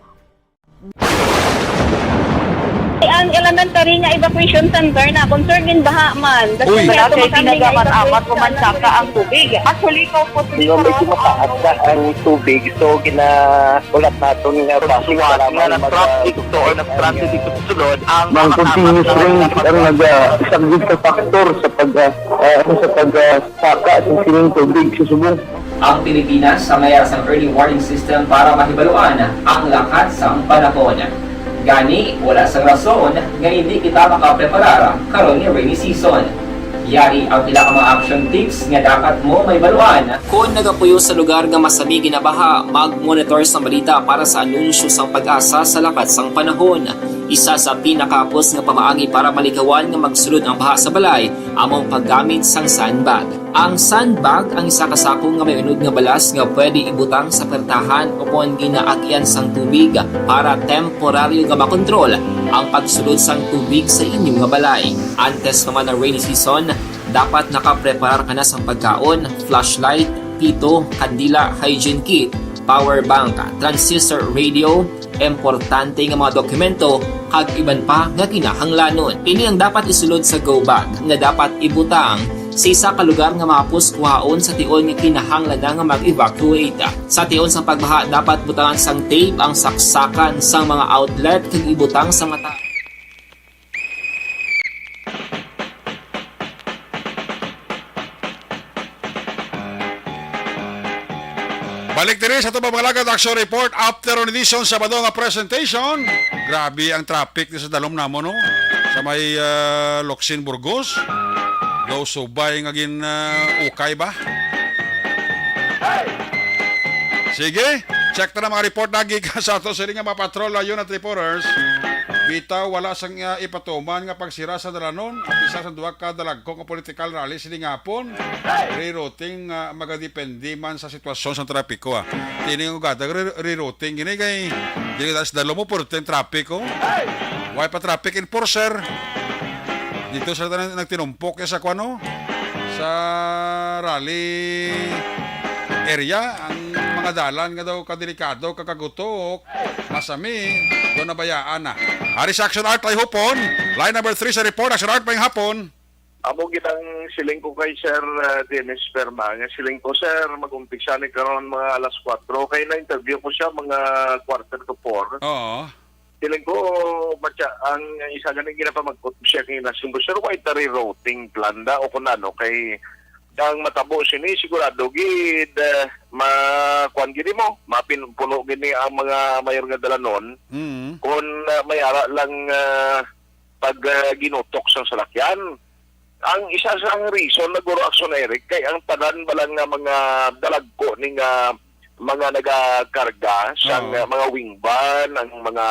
Ang elementary nga evacuation center na concern gin baha man. Uy. Wala kay ginagamat-amat, kumansaka ang tubig. Actually, ikaw po, medyo mataas na ang tubig, so gina-, ulat naton nga traffic, suwat nga mag-, nag-traffic to or nag-transit dito sa sulod, ang mga continuous rain ang nag-, ah, isang big factor sa pag, ah, ah, ano, sa pag, ah, saka sa sining tubig sa subong. Ang Pilipinas ang may sang early warning system para mahibaluan ang lakat sang panahon. Gani, wala sang rason nga hindi kita makapreparar karon nga rainy season. Yari ang pila ka mga action tips nga dapat mo mahibaluan. Kon nagapuyo sa lugar nga masami ginabaha, mag-monitor sang balita para sa anunsyo sang PAGASA sa lakat sang panahon. Isa sa pinakahapos nga pamaagi para malikawan nga magsulod ang baha sa balay amo ang paggamit sang sandbag. Ang sandbag ang isa ka sako nga may unod nga balas nga pwede ibutang sa pertahan o kon ginaagyan sang tubig para temporaryo nga makontrol ang pagsulod sang tubig sa inyo nga balay. Antes pa man ang rainy season, dapat nakapreparar ka na sang pagkaon, flashlight, pito, kandila, hygiene kit, power bank, transistor radio, importante nga mga dokumento, kag iban pa nga kinahanglanon. Ini ang dapat isulod sa go bag nga dapat ibutang sa isa ka lugar nga mahapos kuhaon sa tion nga kinahanglan na nga mag-evacuate. Sa tion sang pagbaha, dapat butangan sang tape ang saksakan sang mga outlet kag ibutang sa mata. Balik diri sa atong mga alagad, action report, afternoon edition, Sabado nga presentation. Grabe ang traffic ni sa dalom namo, no? Sa may, ah, Locsin, Burgos. Daw subay nga gin, ah, ukay ba? Sige, check ta na mga report na gikan sa ato sini nga mga patrol, unit reporters. Bitaw, wala sang, ah, ipatuman nga pagsira sa dalanon, ang isa sa duha ka dalagko nga political rally sini nga hapon. Rerouting, ah, magadepende man sa sitwasyon sa trapiko, ah. Tini nga ugada, re-, rerouting gini kay dili ta sa dalo mo, puro traffic, oh. Why pa traffic enforcer? Dito sa tanan nagtinumpok ya sa kuan, no? Sa rally area, ang mga dalan nga daw kadelikado, kakagutok, masami, daw nabayaan na. Ari sa Action Art, ay hapon. Line number three sa report, Action Art, may hapon. Amo gid ang siling ko kay Sir, uh, Dennis Perma, nga siling ko, "Sir, mag-umpisa ni karon mga alas kuwatro." Kay na-interview ko siya mga quarter to four. Oo. Siling ko, matya, ang isa gani ginapamagkot siya kay na, siling ko, "Sir, why ta rerouting plan da?" O kung ano, kay ang matabo sini, sigurado gid, uh, ma-, kuwan gid mo, mapin-, puno gid ni ang mga mayor nga dalanon. Mm. Kung, uh, may ara lang, uh, pag, uh, ginutok sa salakyan. Ang isa sang reason na guro Action Eric kay ang tanan bala nga mga dalagko ni nga mga nagakarga sang, Oo. uh, mga wing van, ang mga,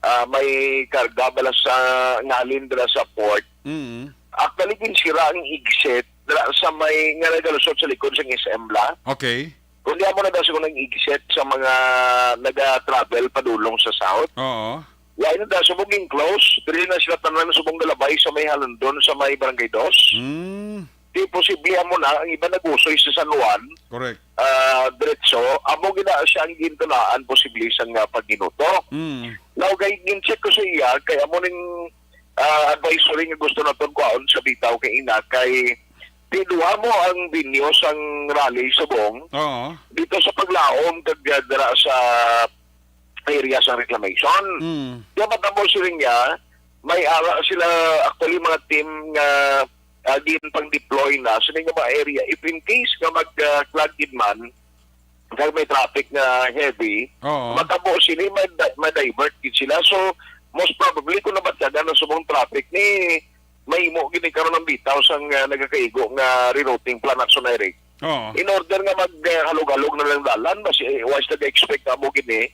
uh, may karga bala sa ngalin dira sa port. Mm. Actually, ginsira ang exit dira sa may nga nagalusot sa likod sang S M la. Okay. Kundi amo na daw siguro ang exit sa mga naga-travel padulong sa south. Oo. Wala na daw subong in-close. Dili na sila tanan subong galabay sa may Halondon, sa may Barangay Dos. Mm. Di posible amo na ang iba nagusoy sa San Juan. Correct. Ah, diretso. Amo gina siya ang gintunaan posible sa nga pagginuto. Mm. Now, kay gin-check ko sa iya, kay amo ning, ah, advisory nga gusto naton kuhaon sa bitaw kay ina, kay di duha mo ang venue sang rally subong. Oo. Dito sa Paglaom kag, ah, dira sa area sa reclamation. Mm. Kaya matabo siya niya, may ara sila actually mga team nga, ah, gin pang-deploy na sa mga area. If in case nga mag, ah, clog gid man, kag may traffic nga heavy, Oo. matabo sini, ma-, ma-divert gid sila. So, most probably, kung nabatyagan ang subong traffic ni, mahimo gid ni karon ang bitaw sang, ah, nagakaigo nga rerouting plan, Action Eric. Oo. In order nga mag, ah, halog-halog na lang dalan, mas, eh, wise na expect amo gid ni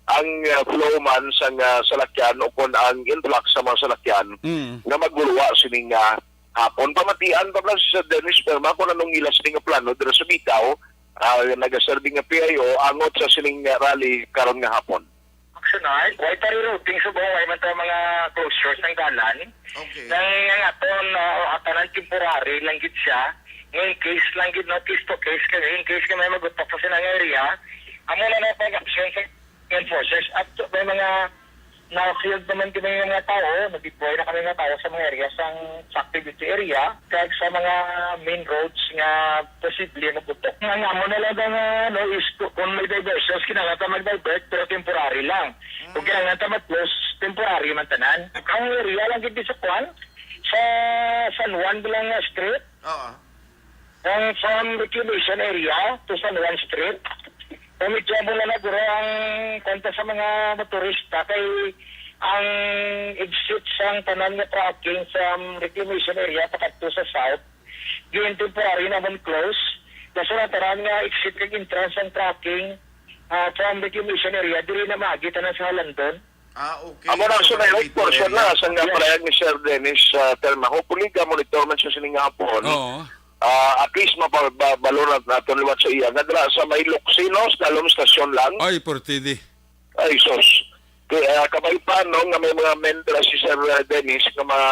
ang, ah, flow man sang, ah, salakyan o kon ang influx sa mga salakyan Mm. nga maguluwa sining, ah, hapon. Pamatian pa lang si Sir Dennis Perma kung anong ila sini nga plano dira sa bitaw, ah, nagaserbi nga P I O angot sa sining, ah, rally karon nga hapon. Action Art, why ta rerouting subong why man ta mga closures ng dalan? Okay. Nang ang aton, ah, atanan temporary lang gid siya. Nga in case lang gid, no, case to case kami. In case nga may magutok sa silang area, amo na lang pag-action sa enforcers. At may mga na-field naman kami nga mga tao, nag-deploy na kami nga tao sa mga area sang activity area, kag sa mga main roads nga posible magutok. Ang amo na lang nga, no, is ku-, kung may diversions, kinahanglan ta mag-divert, pero temporary lang. Kung Mm. kinahanglan ta mag-close, temporary man tanan. Ang area lang gid sa kwan, sa San Juan lang nga street. Oo. Ang from reclamation area to San Juan Street, medyo amo na naguro ang kwenta sa mga motorista kay ang exit sang tanan nga trucking from reclamation area pakadto sa south, gin temporary na man close. Kaso ang tanan nga exit kag entrance sang trucking, ah, from reclamation area, diri na maagi tanan sa Halandon. Ah, okay. Amo na, so, so, na, may portion na, sa nga Yes. pahayag ni Sir Dennis, ah, Terma. Hopefully, ga-monitor man siya sining hapon. Oo. Ah, at least, mapa-, ba-, balo na naton liwat sa iya. Nga dira sa may Locsin, no? Sa dalom stasyon lang. Ay, Portidi. Ay, sus. Kay, ah, kabay pa, no, nga may mga men dira si Sir, ah, Dennis, nga mga,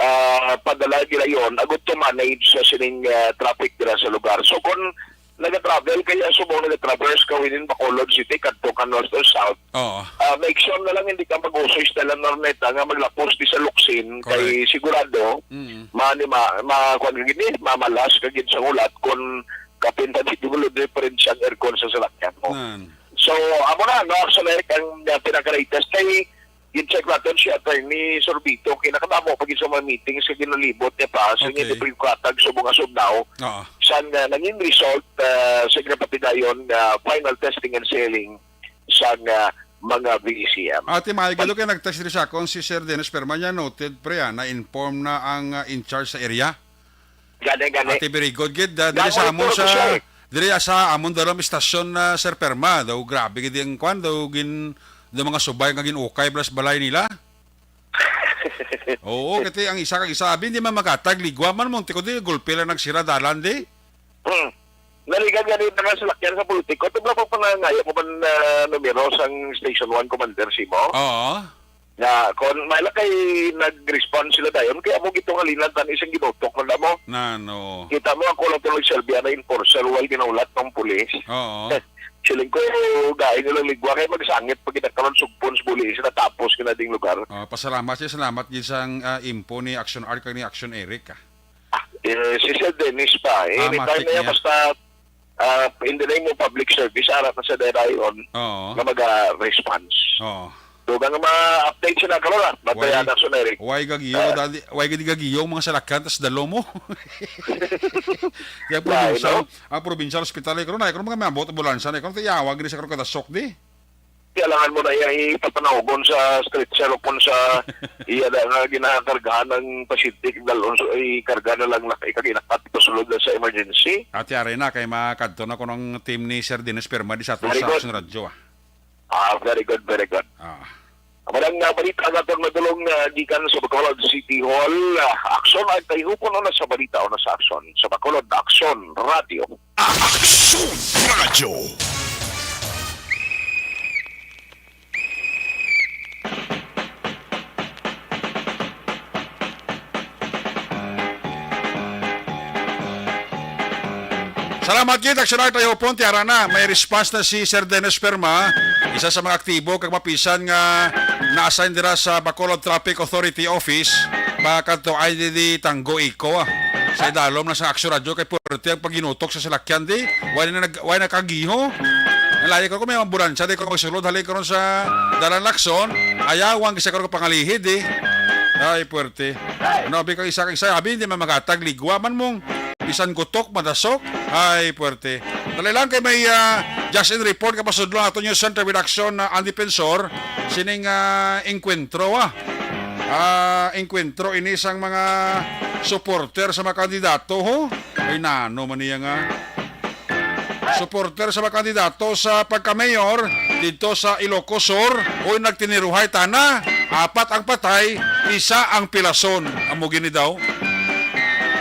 ah, padala gilayon, agud to manage sa sining, ah, traffic dira sa lugar. So, kung nag-travel, kaya subong nag-traverse ka within Bacolod City, kadto ka north or south, Oo. ah, make sure na lang hindi ka mag-usoy sa Dalan Orneta nga maglapos di sa Locsin, kay Correct. sigurado, Mm. ma-, ni-, ma-, ma-, kuwan ka gini, mamalas ka gid sa ulat kung kapin na di dulo different ang aircon sa salakyan mo. Nan. So, amo na, no, Action Eric, ang, ah, pinaka-latest kay gin-check naton si Attorney Sorbito, kay nakadamo pa gid sa mga meetings nga ginalibot niya pa, so Okay. hindi pa yung katag subong nga sugnaw. Oo. San, ah, nangin result, ah, sa ginapatigayon nga final testing and sealing sa, ah, mga V E C M. Ate, may galo kay nag-text diri sa akon si Sir Dennis Perma niya, noted, pre, ah, na-inform na ang, ah, in charge sa area. Gani, gani. Ate, very good gid. Ah, diri sa amon sa, diri sa amon dalom istasyon na, Sir Perma, daw grabe gid ang kwan, daw gin, daw mga subay nga gin-ukay bala sa balay nila. Oo, kasi ang isa kag isa, abi, hindi man makatag, ligwa man mo, tiko di, gulpi lang nagsira dalan di. Hmm. Naligan nga din naman sa lakyan sa politiko. Ito bala ko pangangayo mo man, ah, numero sang Station one Commander Simo? Oo. Nga, kon may lang kay nag-respond sila dayon, kaya mo gitong halinan tan isang ginutok na mo. Nano? Kita mo, ako lang tuloy, Shelby, ang enforcer, while ginahulat ng pulis. Oo. Siling ko, dahil nilang ligwa, kaya magsangit pag kita karon sugpon sa buli, sa natapos ka na ding lugar. Ah, pasalamat siya, salamat gid sang, ah, info ni Action Art kag ni Action Eric, ah. Ah, eh, si Sir Dennis pa. Eh, anytime na yan, basta, ah, in the name of public service, ara na sa dayon Oo. nga mag-response. Oo. Dugang nga ma-update sila karon, ah. Why, Batayan na, Sir Eric. Why gagiyo, Ah. Daddy? Why gid gagiyo ang mga salakyan, tas dalo mo? Kaya Why, provincial, no? Ang provincial hospital, eh, karon, ay, karon mga may ambot, ambulansya, na, karon, tiyawag, gini sa karon kadasok, di? Kailangan mo na iya ipapanawgon sa stretcher o kung sa iya na nga ginakargahan ng pasyente, dalon, so, ikarga na lang na ikaginakat pasulod na sa emergency. At yari na, kay makadto na kuno ang team ni Sir Dennis Perma di sa ato Very sa good. Action Radio, ah. Ah, very good, very good. Ah. Amo lang nga balita nga itong madulong, ah, gikan sa Bacolod City Hall. Ah, aksyon ay kayhupon o na sa balita o na sa aksyon. Sa Bacolod Aksyon Radio. Aksyon Radio. Salamat gid, Action Art Ayopon. Tiara na, may response na si Sir Dennis Perma, isa sa mga aktibo kag mapisan nga na-assign dira sa Bacolod Traffic Authority Office, pa kadto ay di, di Tanggo Ico, ah. Sa idalom na sa Action Radio kay puwerte ang paginutok sa salakyan di. Why na nag-, why nakagiho? Nalayo ko kung may ambulansya di ko magsulod hali karon sa Dalan Lacson. Ayawan kasi karon kapangalihid eh. Ay, puwerte. Ano, abi ka isa kag isa, abi, hindi man makatag, ligwa man mong bisan gutok, madasok. Ay, puwerte. Dali lang kay may, ah, just in report, kapasudlo ang ato news center with action na ang depensor, sining, ah, engkwentro, ah. Ah, engkwentro ini sang mga supporter sa mga kandidato, ho? Ay, nano man niya nga. Supporter sa mga kandidato sa pagka-mayor dito sa Ilocos Sur, uy, nagtiniruhay tana. Apat ang patay, isa ang pilason. Amo gini daw.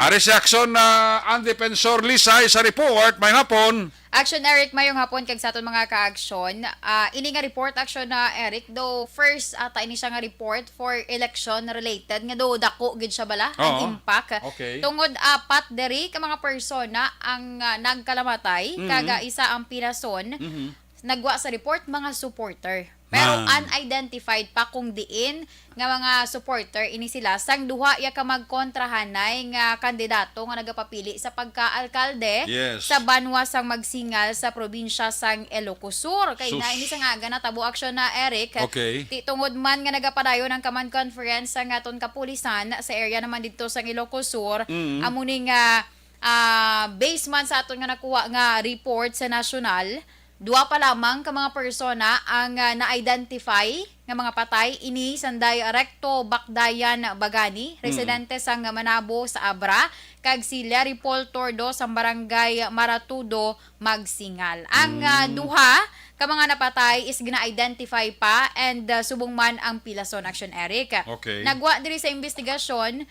Ari si Action na ang Defensor Lisay sa report. May hapon. Action, Eric, mayong hapon kag sa aton mga ka-action. Ah, ini nga report, Action na Eric, do first ata ini siya nga report for election related nga do dako gid siya bala ang Oo. impact. Okay. Tungod apat diri ka mga persona ang, ah, nagkalamatay, Mhm. kag, ah, isa ang pinason. Mhm. Nagwa sa report mga supporter. Pero Man. unidentified pa kung diin nga mga supporter ini sila sang duha ya ka magkontrahanay nga kandidato nga nagapapili sa pagka-alkalde Yes. sa banwa sang Magsingal sa probinsya sang Ilocos Sur. Kay Sus. na ini sa nga aga natabo aksyon na, Eric. Okay. Ti tungod man nga nagapadayon ang command conference sa aton kapulisan sa area naman didto sang Ilocos Sur, Mm. amo ni nga, ah, base man sa aton nga nakuha nga report sa nasyonal, duha pa lamang ka mga persona ang, ah, na-identify nga mga patay. Ini sanday Recto Bakdayan Bagani, Mm. residente sang Manabo sa Abra, kag si Larry Paul Tordo sa barangay Maratudo, Magsingal. Ang, ah, Mm. duha ka mga napatay is gina-identify pa and, ah, subong man ang pilason, Action Eric. Okay. Nagwa diri sa investigasyon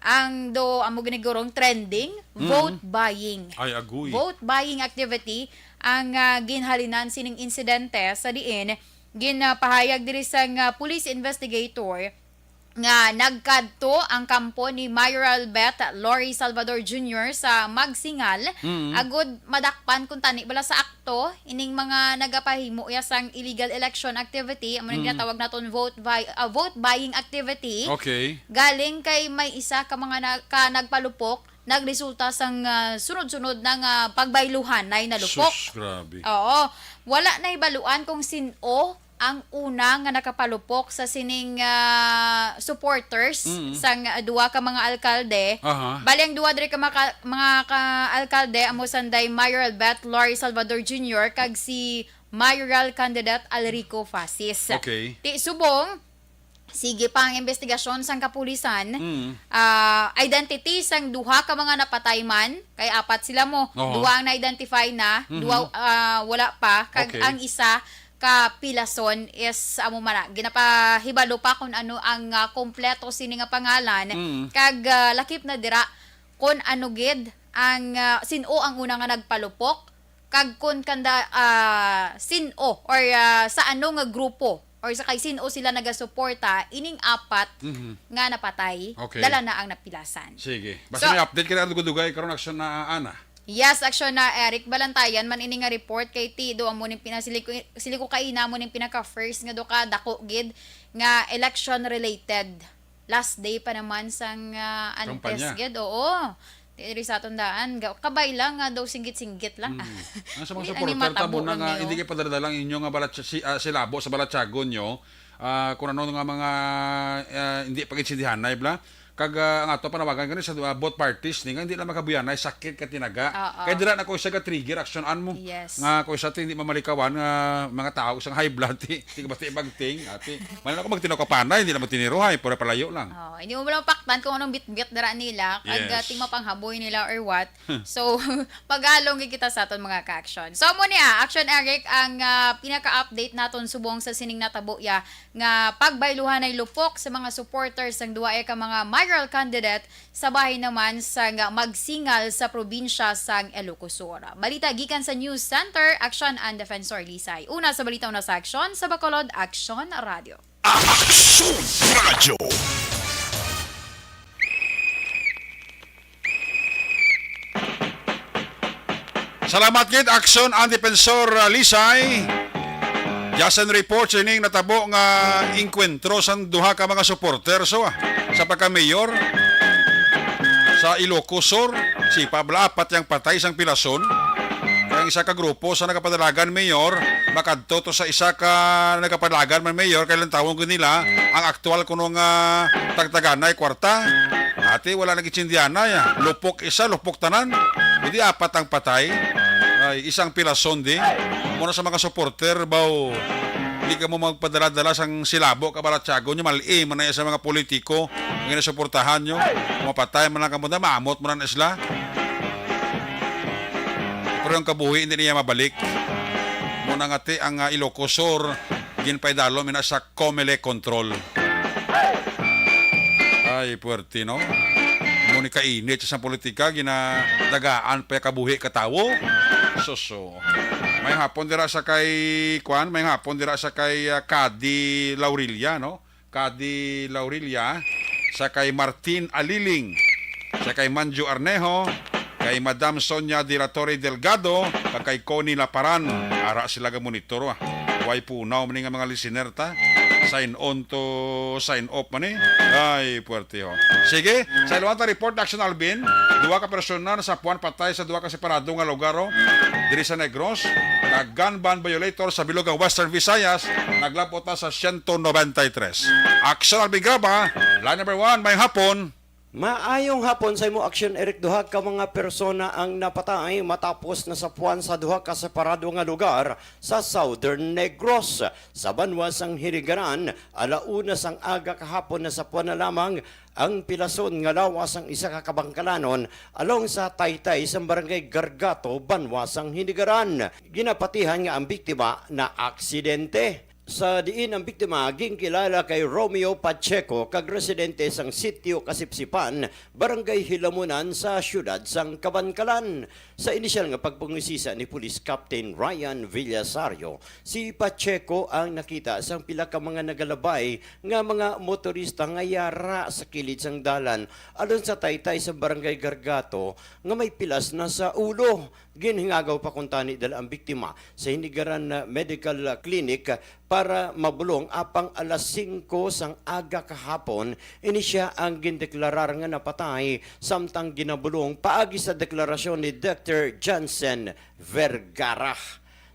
ang do amo ginigurong trending, Mm. vote buying. Ay, agoy. Vote buying activity ang, ah, ginhalinan sining insidente sa diin ginapahayag diri sang, ah, police investigator nga nagkadto ang kampo ni Mayor Albert Lori Salvador Junior sa Magsingal Mm. agud madakpan kung tani bala sa akto ining mga nagapahimo ya sang illegal election activity, amo nang Mm. ginatawag naton vote buy-, ah, vote buying activity. Okay. Galing kay may isa ka mga na-, ka nagpalupok, nagresulta sang, ah, sunod-sunod na nga pagbayluhanay na lupok. Sus, grabe. Oo. Wala nahibaluan kung sin-o ang una nga nakapalupok sa sining, ah, supporters Mm. sang, ah, duha ka mga alkalde. Aha. Bali, ang duha diri ka maka-, mga ka-alkalde, amo sanday Mayor Albert Lori Salvador Junior kag si mayoral candidate Alrico Fasis. Okay. Ti subong, Sige pa ang investigasyon sang kapulisan. Mm. Ah, identity sang duha ka mga napatay man, kay apat sila mo. Oho. Duha ang na-identify na, Mhm. duha, ah, wala pa, kag Okay. ang isa ka pilason is amo man na. Ginapahibalo pa kung ano ang, ah, kompleto sini nga pangalan, Mm. kag, ah, lakip na dira kung ano gid ang, ah, sin-o ang una nga nagpalupok, kag kung kanda, ah, sin-o or, ah, sa ano nga grupo or sa kay sin-o sila nagasuporta ining apat Mhm. nga napatay, Okay. dala na ang napilasan. Sige. Basta So, may update ka na dugay-dugay karon, aksyon na, Ana. Yes, aksyon na, Eric. Balantayan man ini nga report kay ti do amo ning pinasili ko, sili ko kaina mo ning pinaka first nga do ka dako gid nga election related. Last day pa naman sang, ah, Kampanya. Antes gid, oo. Diri sa aton daan, ga-, kabay lang nga daw singgit-singgit lang. Mm. Ang sa mga Dili na ni supporter ta matabo mo na lang nga, ni, hindi oh. kayo padala-dala ang inyo nga balat-, si, ah, silabo sa balatsagon nyo. Ah, kung ano nga mga, ah, hindi pag-intindihanay, bla. Kag, ah, ang ato panawagan kani sa, ah, both parties ni nga hindi lang makabuyanay, sakit ka tinaga. Oo. Kay dira na ko siya ga-trigger, action an mo. Yes. Nga ko siya ti hindi mamalikawan nga mga tao sang high blood ti, ti basta ibagting, ati. Manan ako magtinaw ka panay, hindi lang magtiniruhay, pura palayo lang. Oh, hindi mo lang paktan kung anong bitbit dira nila, kag, Yes. ah, ting mapanghaboy nila or what. So, pagalong gid kita sa aton mga ka-action. So, mo niya, Action Eric, ang, ah, pinaka-update naton subong sa sining natabo ya nga pagbayluhanay lupok sa mga supporters sang duwa ka mga mayoral candidate sa bahin naman sang magsingal sa probinsya sang Ilocos Sur. Balita gikan sa News Center, Action and Defensor Lisay. Una sa balita, una sa aksyon, sa Bacolod, Action Radio. Aksyon Radio. Salamat gid, Aksyon and Defensor, uh, Lisay. Jason report sining natabo nga engkwentro sang duha ka mga supporter, so, ah, sa pagka-mayor sa Ilocos Sur. Si Pablo, apat yang patay sang pilason. Ang isa ka grupo sa nagapadalagan mayor, makadto to sa isa ka nagapadalagan man mayor, kay lantawon gid nila ang aktual kuno nga tagtaganay kwarta. Ati, wala nagitsindihanay, ah. Lupok isa, lupok tanan. Hindi apat ang patay. Ay, isang pilason di. Muna sa mga supporter, baw, di ka mo magpadala-dala sang silabo ka balatyago nyo, mali man na sa mga politiko, ang ginasuportahan nyo. Mapatay man lang kamo na, maamot man na sila. Pero ang kabuhi, hindi niya mabalik. Muna nga ti ang, ah, Ilocos Sur, ginpaidalom ina sa Comelec control. Ay, puwerte, no? Mo ni kainit sa politika, ginadagaan pa kabuhi ka tawo. Suso. May hapon dira sa kay, kwan, may hapon dira sa kay, ah, Kadi Laurilla, no? Kadi Laurilla, sa kay Martin Aliling, sa kay Manjo Arnejo, kay Madam Sonia de la Torre Delgado, kag kay Connie Laparan. Ara sila ga monitor, ah. Way punaw man ni nga mga listener ta. Sign on to sign off man ni. Ay, puwerte, ho. Sige, sa iluwang ta report, Action Alvin, duha ka personal sa puan patay sa duha ka separado nga lugar, oh, diri sa Negros. Kag gun ban violator sa bilog nga Western Visayas, naglabot na sa siyento nobenta y tres. Action Alvin Graba, line number one, may hapon. Maayong hapon sa imo, Action Eric. Duha ka mga persona ang napatay matapos nasapuan sa duha ka separado nga lugar sa Southern Negros. Sa banwa sang Hinigaran, ala una sang aga kahapon nasapuan na lamang ang pilason nga lawas sang isa ka kabangkalanon along sa taytay sang Barangay Gargato, banwa sang Hinigaran. Ginapatihan nga ang biktima naaksidente. Sa diin ang biktima ginkilala kay Romeo Pacheco kag residente sang Sitio Kasipsipan, Barangay Hilamunan sa siyudad sang Kabankalan. Sa inisyal nga pagpangisisa ni Police Captain Ryan Villasario, si Pacheco ang nakita sang pila ka mga nagalabay nga mga motorista nga yara sa kilid sang dalan along sa taytay sa Barangay Gargato nga may pilas na sa ulo. Ginhingagaw pa kuntani dala ang biktima sa Hinigaran Medical Clinic para mabulong, apang alas singko sang aga kahapon, ini siya ang gindeklarar nga napatay, samtang ginabulong paagi sa deklarasyon ni Doktor Johnson Vergara.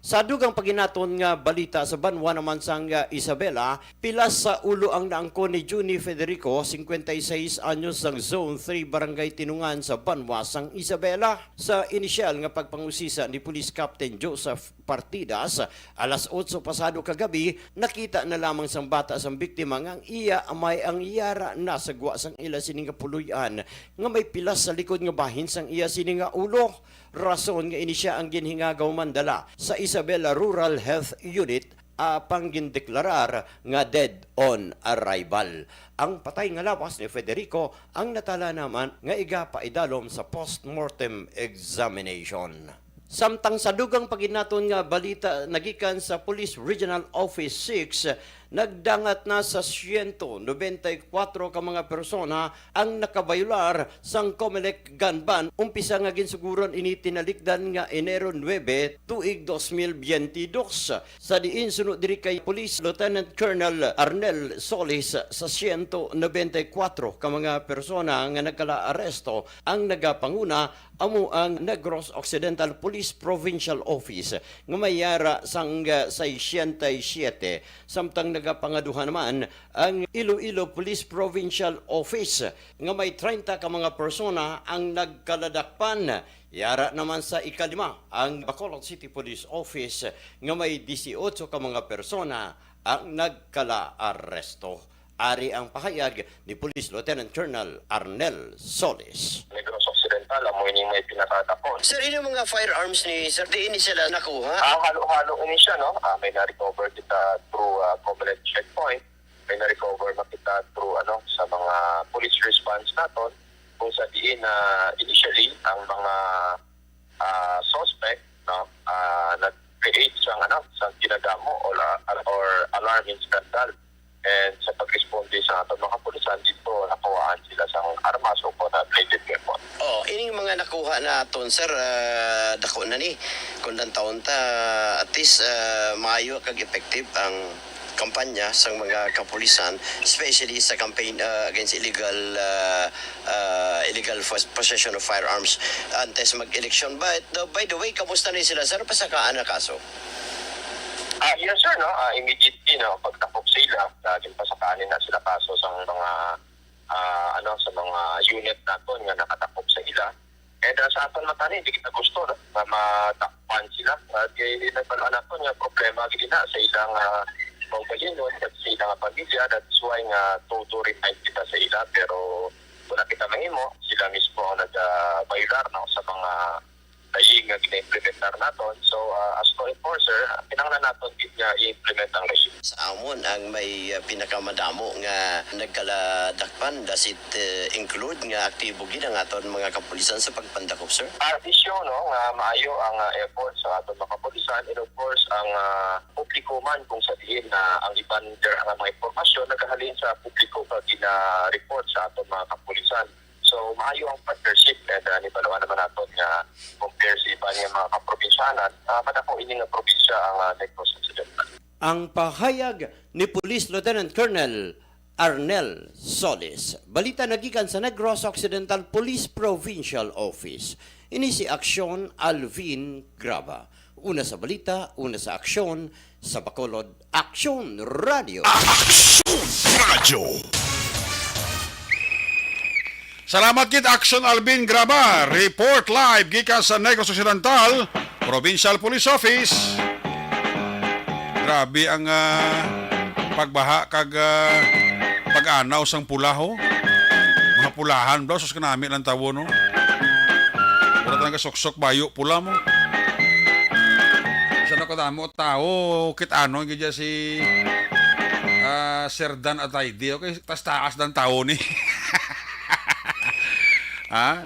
Sa dugang paginaton nga balita, sa banwa naman sang, ah, Isabela, pilas sa ulo ang naangkon ni Junie Federico, cincuenta y seis anyos, sang Zone three, Barangay Tinungan sa banwa sang Isabela. Sa inisyal nga pagpangusisa ni Police Captain Joseph Partidas, alas otso pasado kagabi, nakita na lamang sang bata sang biktima nga ang iya amay ang yara na sa gwa sang ila sini nga puloy-an nga may pilas sa likod nga bahin sang iya sini nga ulo. Rason nga ini sia ang ginhingagaw mandala sa Isabela Rural Health Unit, apang gindeklarar nga dead on arrival. Ang patay nga lawas ni Federico ang natala naman nga igapaidalom sa postmortem examination. Samtang sa dugang paginaton nga balita nagikan sa Police Regional Office six, nagdangat na sa siyento nobenta y kuwatro ka mga persona ang nakabayular sang Comelec gun ban, umpisa nga ginsuguran ini tinalikdan nga Enero nuebe, tuig dos mil biyente dos. Sa diin, suno diri kay Police Lieutenant Colonel Arnel Solis, sa siyento nobenta y kuwatro ka mga persona nga nagkala-aresto ang nagapanguna amo ang Negros Occidental Police Provincial Office nga may yara sang, ah, sesenta y siete, samtang nagapangaduha naman ang Iloilo Police Provincial Office nga may treinta ka mga persona ang nagkaladakpan. Yara naman sa ikalima ang Bacolod City Police Office nga may dieciocho ka mga persona ang nagkala-aresto. Ari ang pahayag ni Police Lieutenant Colonel Arnel Solis. Negros Occidental, amo ini may pinakadako. Sir, ini mga firearms ni sir, diin ni sila nakuha? Ah, halo-halo ini siya, no? Ah, may na-recover kita through, ah, Comelec checkpoint. May na-recover man kita through, ano, sa mga police response naton, kung sa diin na initially ang mga, ah, suspect, no, ah, nag-create sang, ano, sang kinagamo or, or alarm in skandal. And sa pagresponde sa aton mga kapulisan dito, nakuhaan sila sang armas o kon bladed weapon. Oh, ining mga nakuha naton, sir, ah, dako na ni. Kung dantawon ta, at least, ah, maayo kag effective ang kampanya sang mga kapulisan, especially sa campaign, ah, against illegal, ah, ah, illegal pos-, possession of firearms antes mag-eleksyon. But, uh, by the way, kamusta na sila, sir? Pasakaan na kaso? Ah, yes, sir, no? Ah, immediately, no, pagtakop sa ila, ah, ginpasakaan na sila kaso sa mga, ah, ano, sa mga unit naton nga nakatakop sa ila. And, ah, sa aton man tani, di kita gusto, no, nga matakpan sila. Ah, kay nabal-an naton nga problema gid na sa ilang, ah, kaugalingon kag sa ilang pamilya. That's why nga todo remind kita sa ila, pero wala kita mahimo. Sila mismo ang nag-, ah, bayular, no, sa mga tayi nga gina-implementar naton. So, ah, as law enforcer, ah, kinahanglan naton gid nga i-implement ang regime. Sa amon ang may, ah, pinakamadamo nga nagkaladakpan, does it, uh, include nga aktibo gid ang aton mga kapulisan sa pagpandakop, sir? Ah, isyu, no, nga maayo ang, ah, effort sa aton mga kapulisan, and of course, ang, ah, publiko man, kung sa diin na ang iban dira nga mga impormasyon nagahalin sa publiko nga gina-report sa aton mga kapulisan. So, maayo ang partnership, and, ah, nibalo-an naman naton nga compare sa iban nga mga kaprobinsyanan, ah, madako ini nga probinsya ang, ah, Negros Occidental. Ang pahayag ni Police Lieutenant Colonel Arnel Solis. Balita nagikan sa Negros Occidental Police Provincial Office. Ini si Aksyon Alvin Graba. Una sa balita, una sa aksyon, sa Bacolod, Aksyon Radio. Aksyon Radio. Salamat gid, Aksyon Alvin Graba. Report live gikan sa Negros Occidental Provincial Police Office. Grabe ang, ah, pagbaha kag, ah, pag-anaw sang pula, ho. Mga pulahan, bro. Sus, kanami lang tawo, no? Wala talaga suksok, bayo, pula mo. Sa nakadamo tawo, kit-ano, gid si, ah, Sir Dan Atayde. Okay, tas taas ng tawo ni. Ha?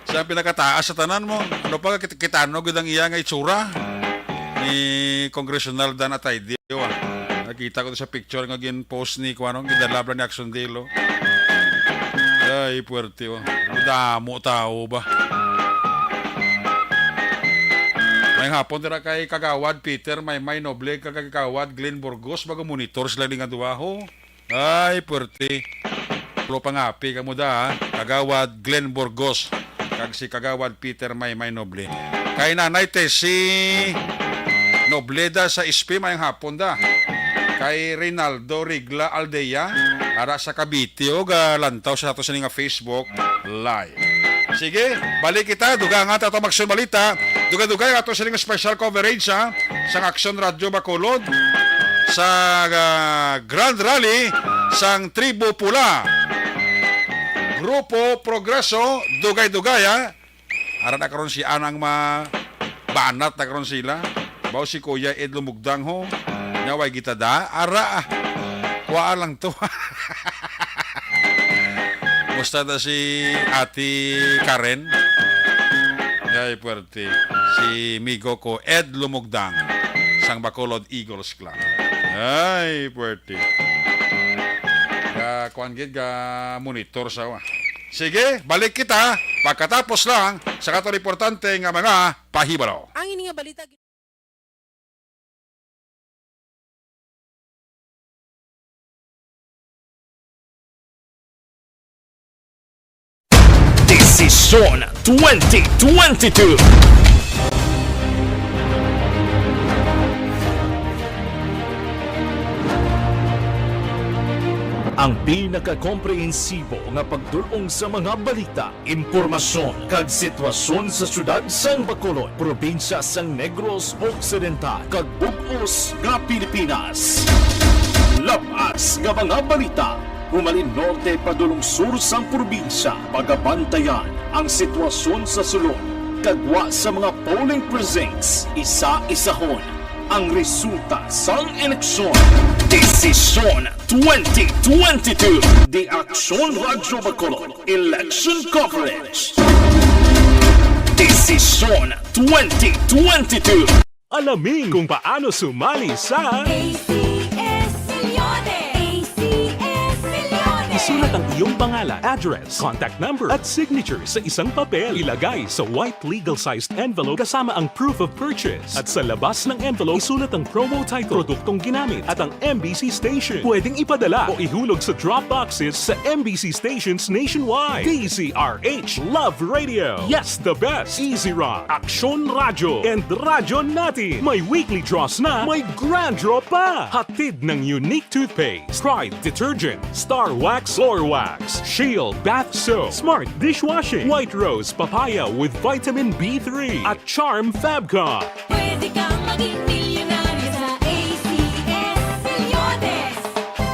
Siya ang pinakataas sa tanan mo. Ano pa, kit-, kit-ano gid ang iya nga itsura ni Congressional Dan Atayde, ah. Nakita ko to sa picture nga gin-post ni, kuwan, no? Gidala bala ni Aksyon Dilo. Ay, puwerte, oh. Madamo tao ba? Maayong hapon dira kay Kagawad Peter Maymay Noble kag Kagawad Glenn Burgos, bago monitor sila ni nga duha, ho. Ay, puwerte. Lo pangapi kamo da, ha? Kagawad Glenn Burgos kag si Kagawad Peter Maymay Noble. Kay Nanay Tessie Nobleda sa S P, mayang hapon da. Kay Reynaldo Rigla Aldea, ara sa Cavite, o galantaw sa ato sini nga Facebook Live. Sige, balik kita, duga nga ato magsun balita, duga-duga ato sini nga special coverage, ha, sang Aksyon Radyo Bacolod, sa, ah, Grand Rally sang Tribo Pula. Grupo Progreso, dugay-dugay, ha. Ara na karon si Anang ma-, banat na karon sila. Baw si Kuya Ed Lumugdang ho. Nya way gitada. Ara, ah. Kuha lang to. Musta na si Ate Karen? Ay, puwerte. Si migo ko, Ed Lumugdang, sang Bacolod Eagles Club. Ay, puwerte. Ga, kuwan gid, ga monitor sa, ah. Sige, balik kita pagkatapos lang sa kato importante nga mga pahibalo. Ang ini nga balita. Desisyon twenty twenty-two. Ang pinakakomprehensibo nga pagdul-ong sa mga balita, impormasyon, kag sitwasyon sa siyudad sang Bacolod, probinsya sang Negros Occidental, kag bug-os nga Pilipinas. Lab-as nga mga balita, humalin norte padulong sur sang probinsya, pagabantayan ang sitwasyon sa sulod, kag gwa sa mga polling precincts, isa-isahon ang resulta sang eleksyon. Desisyon twenty twenty-two. The Aksyon Radyo Bacolod Election Coverage. Desisyon twenty twenty-two. Alamin kung paano sumali sa A C S Millones. A C S Millones. Isulat ang iyong pangalan, address, contact number, at signature sa isang papel. Ilagay sa white legal-sized envelope kasama ang proof of purchase. At sa labas ng envelope, isulat ang promo title, produktong ginamit, at ang M B C station. Pwedeng ipadala o ihulog sa drop boxes sa M B C stations nationwide. D Z R H, Love Radio. Yes, the best. Easy Rock, Aksyon Radyo, and Radyo Natin. May weekly draws na, may grand draw pa. Hatid ng Unique Toothpaste, Pride Detergent, Star Wax Floor Wax, Shield Bath Soap, Smart Dishwashing, White Rose Papaya with Vitamin B three, at Charm Fabcon. Pwede kang maging milyonaryo sa A C S Millones.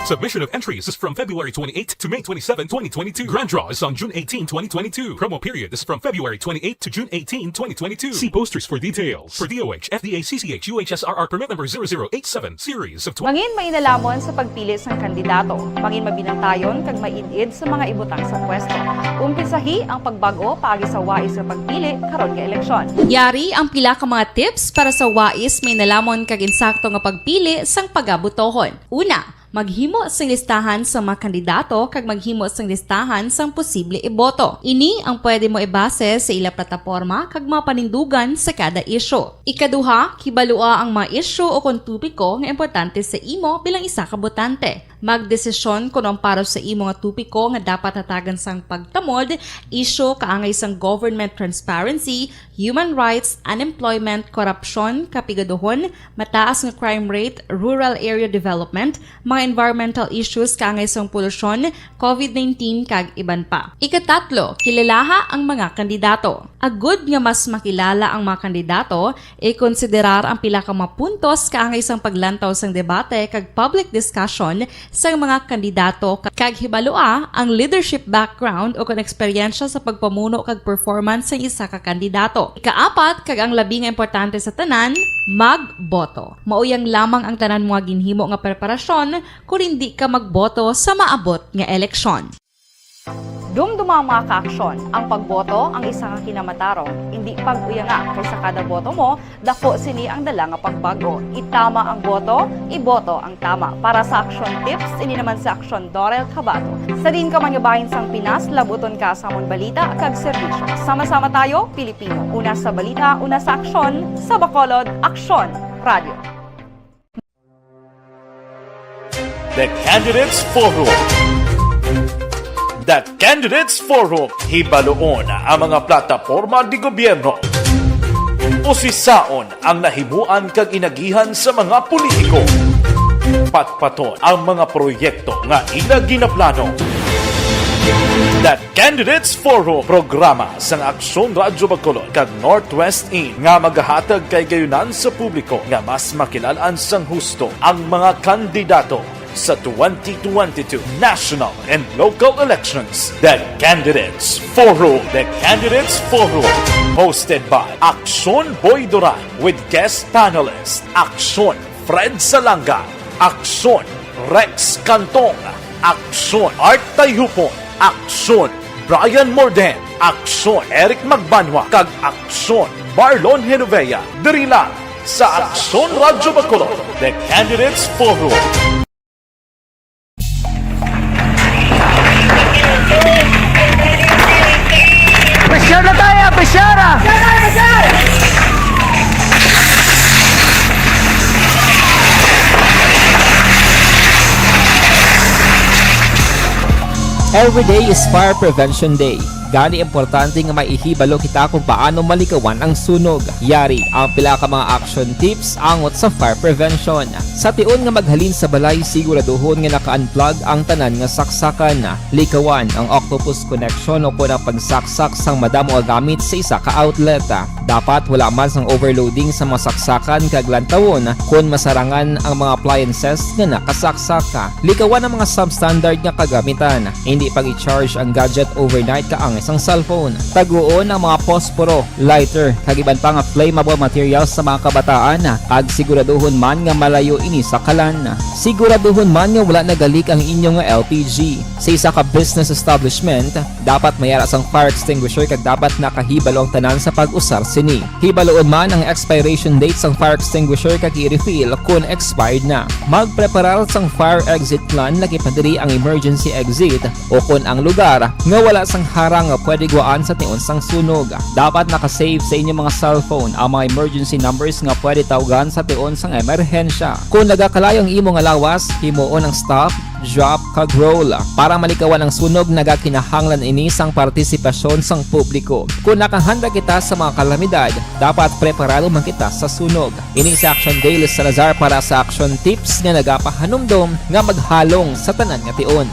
Submission of entries is from February twenty-eighth to May twenty-seven, twenty twenty-two. Grand draw is on June eighteen, twenty twenty-two. Promo period is from February twenty-eighth to June eighteen, twenty twenty-two. See posters for details. For D O H, F D A, C C H, U H S R R permit number zero zero eight seven, series of twenty. Mangin mainalamon sa pagpili sang kandidato. Mangin mabinantayon kag maid-id sa mga ibutang sa pwesto. Umpisahi ang pagbag-o paagi sa wais nga pagpili karon nga eleksyon. Yari ang pila ka mga tips para sa wais, mainalamon kag insakto nga pagpili sang pagabotohon. Una, maghimo sing listahan sa mga kandidato kag maghimo sing listahan sang posible iboto. Ini ang pwede mo ibase sa ila plataporma kag mga panindugan sa kada isyu. Ikaduha, kibalua ang mga isyu o kon topiko nga importante sa imo bilang isa ka botante. Magdesisyon kon ang para sa imo nga topiko nga dapat hatagan sang pagtamod, isyu kaangay sang government transparency, human rights, unemployment, korupsyon, kapigaduhon, mataas nga crime rate, rural area development, mga environmental issues kaangay sang polusyon, covid nineteen, kag iban pa. Ikatatlo, kilalaha ang mga kandidato. Agud nga mas makilala ang mga kandidato, ikonsiderar ang pila ka mga puntos kaangay sang paglantaw sang debate kag public discussion sang mga kandidato, kag hibalua ang leadership background o kon eksperyensya sa pagpamuno kag performance sang isa ka kandidato. Ikaapat, kag ang labi nga importante sa tanan, magboto. Mauyang lamang ang tanan mga ginhimo nga preparasyon kon indi ka magboto sa maabot nga eleksyon. Dumduma, mga kaaksyon, ang pagboto ang isa ka kinamatarong. Indi pag-uyanga, kay sa kada boto mo, dako sini ang dala nga pagbag-o. Itama ang boto, iboto ang tama. Para sa Aksyon Tips, ini naman si Aksyon Dorel Cabato. Sa diin ka man nga bahin sang Pinas, labuton ka sa amon balita kag serbisyo. Sama-sama tayo, Pilipino. Una sa balita, una sa aksyon, sa Bacolod, Aksyon Radio. The Candidates Forum. The Candidates Forum. Hibaluon ang mga plataporma de gobyerno. Usisaon ang nahimuan kag inagihan sa mga politiko. Patpaton ang mga proyekto nga ila ginaplano. The Candidates Forum, programa sang Aksyon Radyo Bacolod kag Northwest Inn nga magahatag kahigayonan sa publiko nga mas makilalan sang husto ang mga kandidato sa twenty twenty-two national and local elections. The Candidates Forum. The Candidates Forum. Hosted by Aksyon Boy Duran with guest panelist Aksyon Fred Salanga, Aksyon Rex Cantong, Aksyon Art Tayhupon, Aksyon Brian Morden, Aksyon Eric Magbanwa, kag Aksyon Marlon Genovea. Diri lang sa Aksyon Radyo Bacolod, The Candidates Forum. Pressure na tayo! Pressure! Every day is Fire Prevention Day. Gani importante nga maihibalo kita kung paano malikawan ang sunog. Yari ang pila ka mga action tips angot sa fire prevention. Sa tion nga maghalin sa balay, siguraduhon nga naka-unplug ang tanan nga saksakan. Likawan ang octopus connection o kon ang pagsaksak sang madamo nga gamit sa isa ka outlet. Dapat wala man sang overloading sa mga saksakan kag lantawon kon masarangan ang mga appliances nga nakasaksak. Likawan ang mga substandard nga kagamitan. Hindi pag-i-charge ang gadget overnight kaangay sang cellphone. Taguon ang mga posporo, lighter, kag iban pa nga flammable materials sa mga kabataan, kag siguraduhon man nga malayo ini sa kalan. Siguraduhon man nga wala nagalik ang inyo nga L P G. Sa isa ka business establishment, dapat may ara sang fire extinguisher kag dapat nakahibalo ang tanan sa pag-usar sini. Hibaloon man ang expiration date sang fire extinguisher kag i-refill kon expired na. Magpreparar sang fire exit plan, lakip na diri ang emergency exit o kon ang lugar nga wala sang harang nga pwede gwaan sa tion sang sunog. Dapat naka-save sa inyo mga cellphone ang mga emergency numbers nga pwede tawgan sa tion sang emerhensya. Kon nagakalayo ang imo nga lawas, himuon ang stop, drop, kag roll. Para malikawan ang sunog, nagakinahanglan ini sang partisipasyon sang publiko. Kon nakahanda kita sa mga kalamidad, dapat preparado man kita sa sunog. Ini si Action Daily Salazar para sa Action Tips nga nagapahanumdom nga maghalong sa tanan nga tion.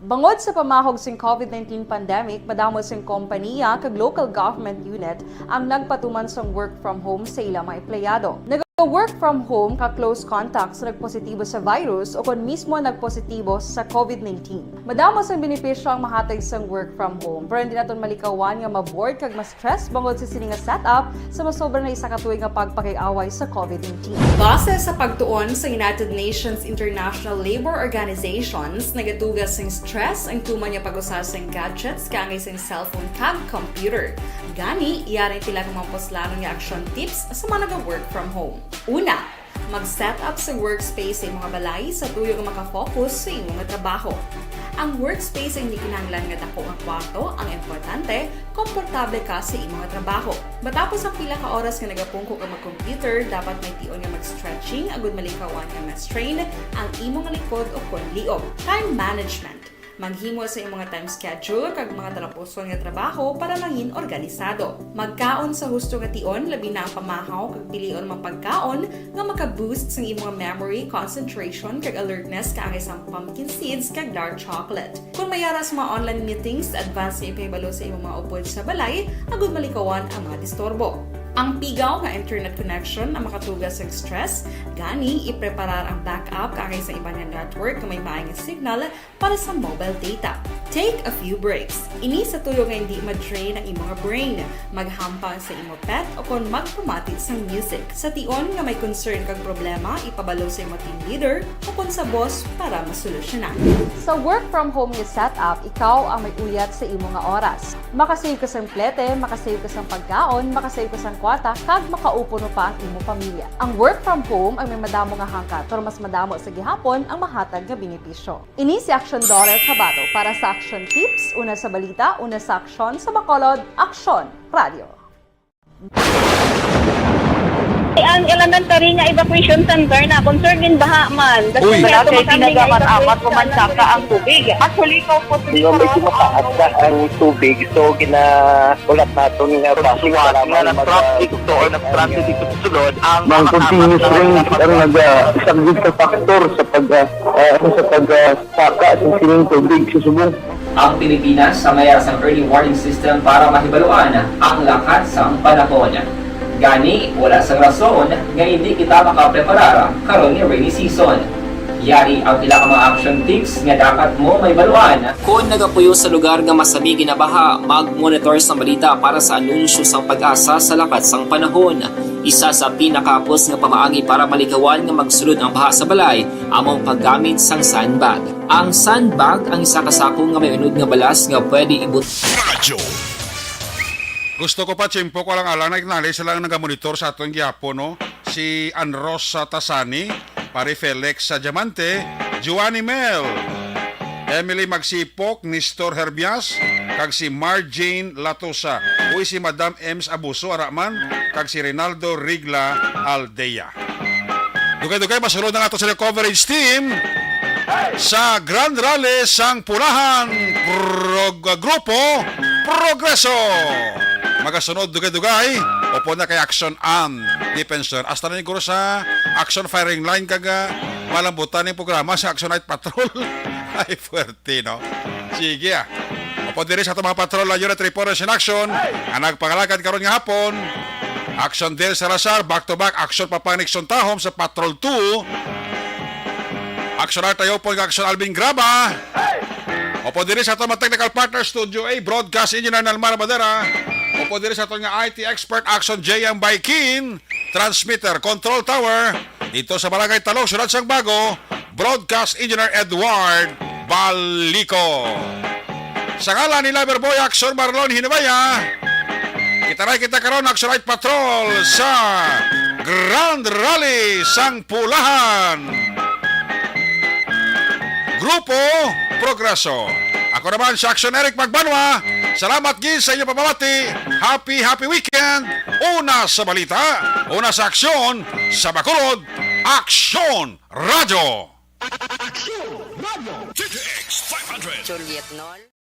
Bangod sa pamahog sing COVID nineteen pandemic, madamo sing kompaniya kag local government unit ang nagpatuman sang work from home sa ila mga empleyado. Naga-work from home ka close contacts nagpositibo sa virus o kon mismo nagpositibo sa COVID nineteen. Madamo sang benepisyo ang mahatag sang work from home, pero hindi naton malikawan nga ma-bored kag ma-stress bangod sa sini nga setup sa masobra na isa ka tuig nga pagpakig-away sa COVID nineteen. Base sa pagtuon sa United Nations International Labor Organizations, nagatuga sing stress ang tuman nga pag-usa sing gadgets kaangay sing cellphone kag computer. Gani, yari pila ka mga puslanon nga action tips sa mga naga-work from home. Una, mag-set up sa workspace sa imong balay sa tuyo nga maka-focus sa imo nga trabaho. Ang workspace ay hindi kinahanglan nga dako nga kwarto, ang importante, komportable ka sa imo nga trabaho. Matapos ang pila ka oras nga nagapungko ka mag-computer, dapat may tion nga mag-stretching agud malikawan nga ma-strain ang imo nga likod o kon liog. Time management. Maghimo sa imo nga time schedule kag mga talapuson nga trabaho para mangin organisado. Magkaon sa husto nga tion, labi na ang pamahaw kag pilion ang mga pagkaon nga maka-boost sang imo nga memory, concentration, kag alertness kaangay sang pumpkin seeds kag dark chocolate. Kon may ara sa mga online meetings, advance nga ipahibalo sa imong mga upod sa balay agud malikawan ang mga disturbo. Ang pigaw nga internet connection ang makatuga sa stress, gani ipreparar ang backup kaangay sa iban nga network nga may maay nga signal para sa mobile data. Take a few breaks. Ini sa tuyo nga hindi ma-drain ang imo nga brain. Maghampang sa imo pet o kon magpamati sang music. Sa tion nga may concern kag problema, ipabalo sa imo team leader o kon sa boss para masolusyonan. Sa work from home nga setup, ikaw ang may uyat sa imo nga oras. Makasave ka sang plete, makasave ka sang pagkaon, makasave ka sang kwarta, kag makaupo no pa ang imo pamilya. Ang work from home ang may madamo nga hangkat, pero mas madamo sa gihapon ang mahatag nga benepisyo. Ini si Aksyon Doris Habato para sa Aksyon Tips, una sa balita, una sa aksyon, sa Bacolod, Aksyon Radio. Ang elementary nga evacuation center na concerned in baha man. Uy. Wala kay ginagamat-amat, umansaka ang tubig. Actually, ikaw po, medyo mataas na ang tubig, so gina-, ulat naton nga traffic, nga mag-, nag-traffic to or nag-traffic dito sa sulod ang mga continuous rains ang nag-, ah, isang big factor sa pag, ah, ah, sa pag, ah, saka sa sining tubig sa subong. Ang Pilipinas sa mayara sang early warning system para mahibaluan ang lakat sang panahon. Gani, wala sang rason nga hindi kita makapreparar karon nga rainy season. Yari ang pila ka mga action tips nga dapat mo mahibaluan. Kon nagapuyo sa lugar nga masami ginabaha, mag-monitor sa balita para sa anunsyo sang PAGASA sa lakat sang panahon. Isa sa pinakahapos nga pamaagi para malikawan nga magsulod ang baha sa balay amo ang paggamit sang sandbag. Ang sandbag ang isa ka sako nga may unod nga balas nga pwede ibut- Radyo. Gusto ko pa, Chimpo, ko lang alang, na-acknowledge sila ang nagamonitor sa aton gihapon, no? Si Anrosa Tasani, Pare Felix sa Diamante, Giovanni Mel, Emily Magsipok, Nestor Herbias, kag si Marjane Latosa, uy, si Madam Ems Abuso, ara man, kag si Rinaldo Rigla Aldea. Dugay-dugay, masulod ang ato sila coverage team sa Grand Rally sang Pulahan Prog-, Grupo Progreso. Magasunod dugay-dugay, upod na kay Action Ann Defensor. Hasta na siguro sa Action Firing Line kag, ah, malambutan ning programa sa Action Night Patrol. Ay, puwerte, no? Sige, ah. Upod diri sa ato mga patrol, ang Unit Reporters in Action, nga nagpangalagad karon nga hapon. Action Del Salazar, back to back. Action Papang Nixon Tahom sa Patrol two. Action Art Tayopon kag Action Alvin Graba. Upod diri sa aton mga technical partner, Studio A, Broadcast Engineer Nalmar Madera. Upod diri sa aton nga I T expert, Action J M Baikin, Transmitter Control Tower, dito sa Barangay Talong, Siyudad sang Bago, Broadcast Engineer Edward Balico. Sa ngalan ni Lover Boy Action Marlon Hinabaya, kita na kita karon, Action Night Patrol sa Grand Rally sang Pulahan. Grupo Progreso. Ako naman si Action Eric Magbanwa. Salamat gid sa inyo pamamati. Happy, happy weekend. Una sa balita, una sa aksyon, sa Bacolod, Aksyon Radyo. Aksyon Radyo. T T X five hundred. Juliet Nol.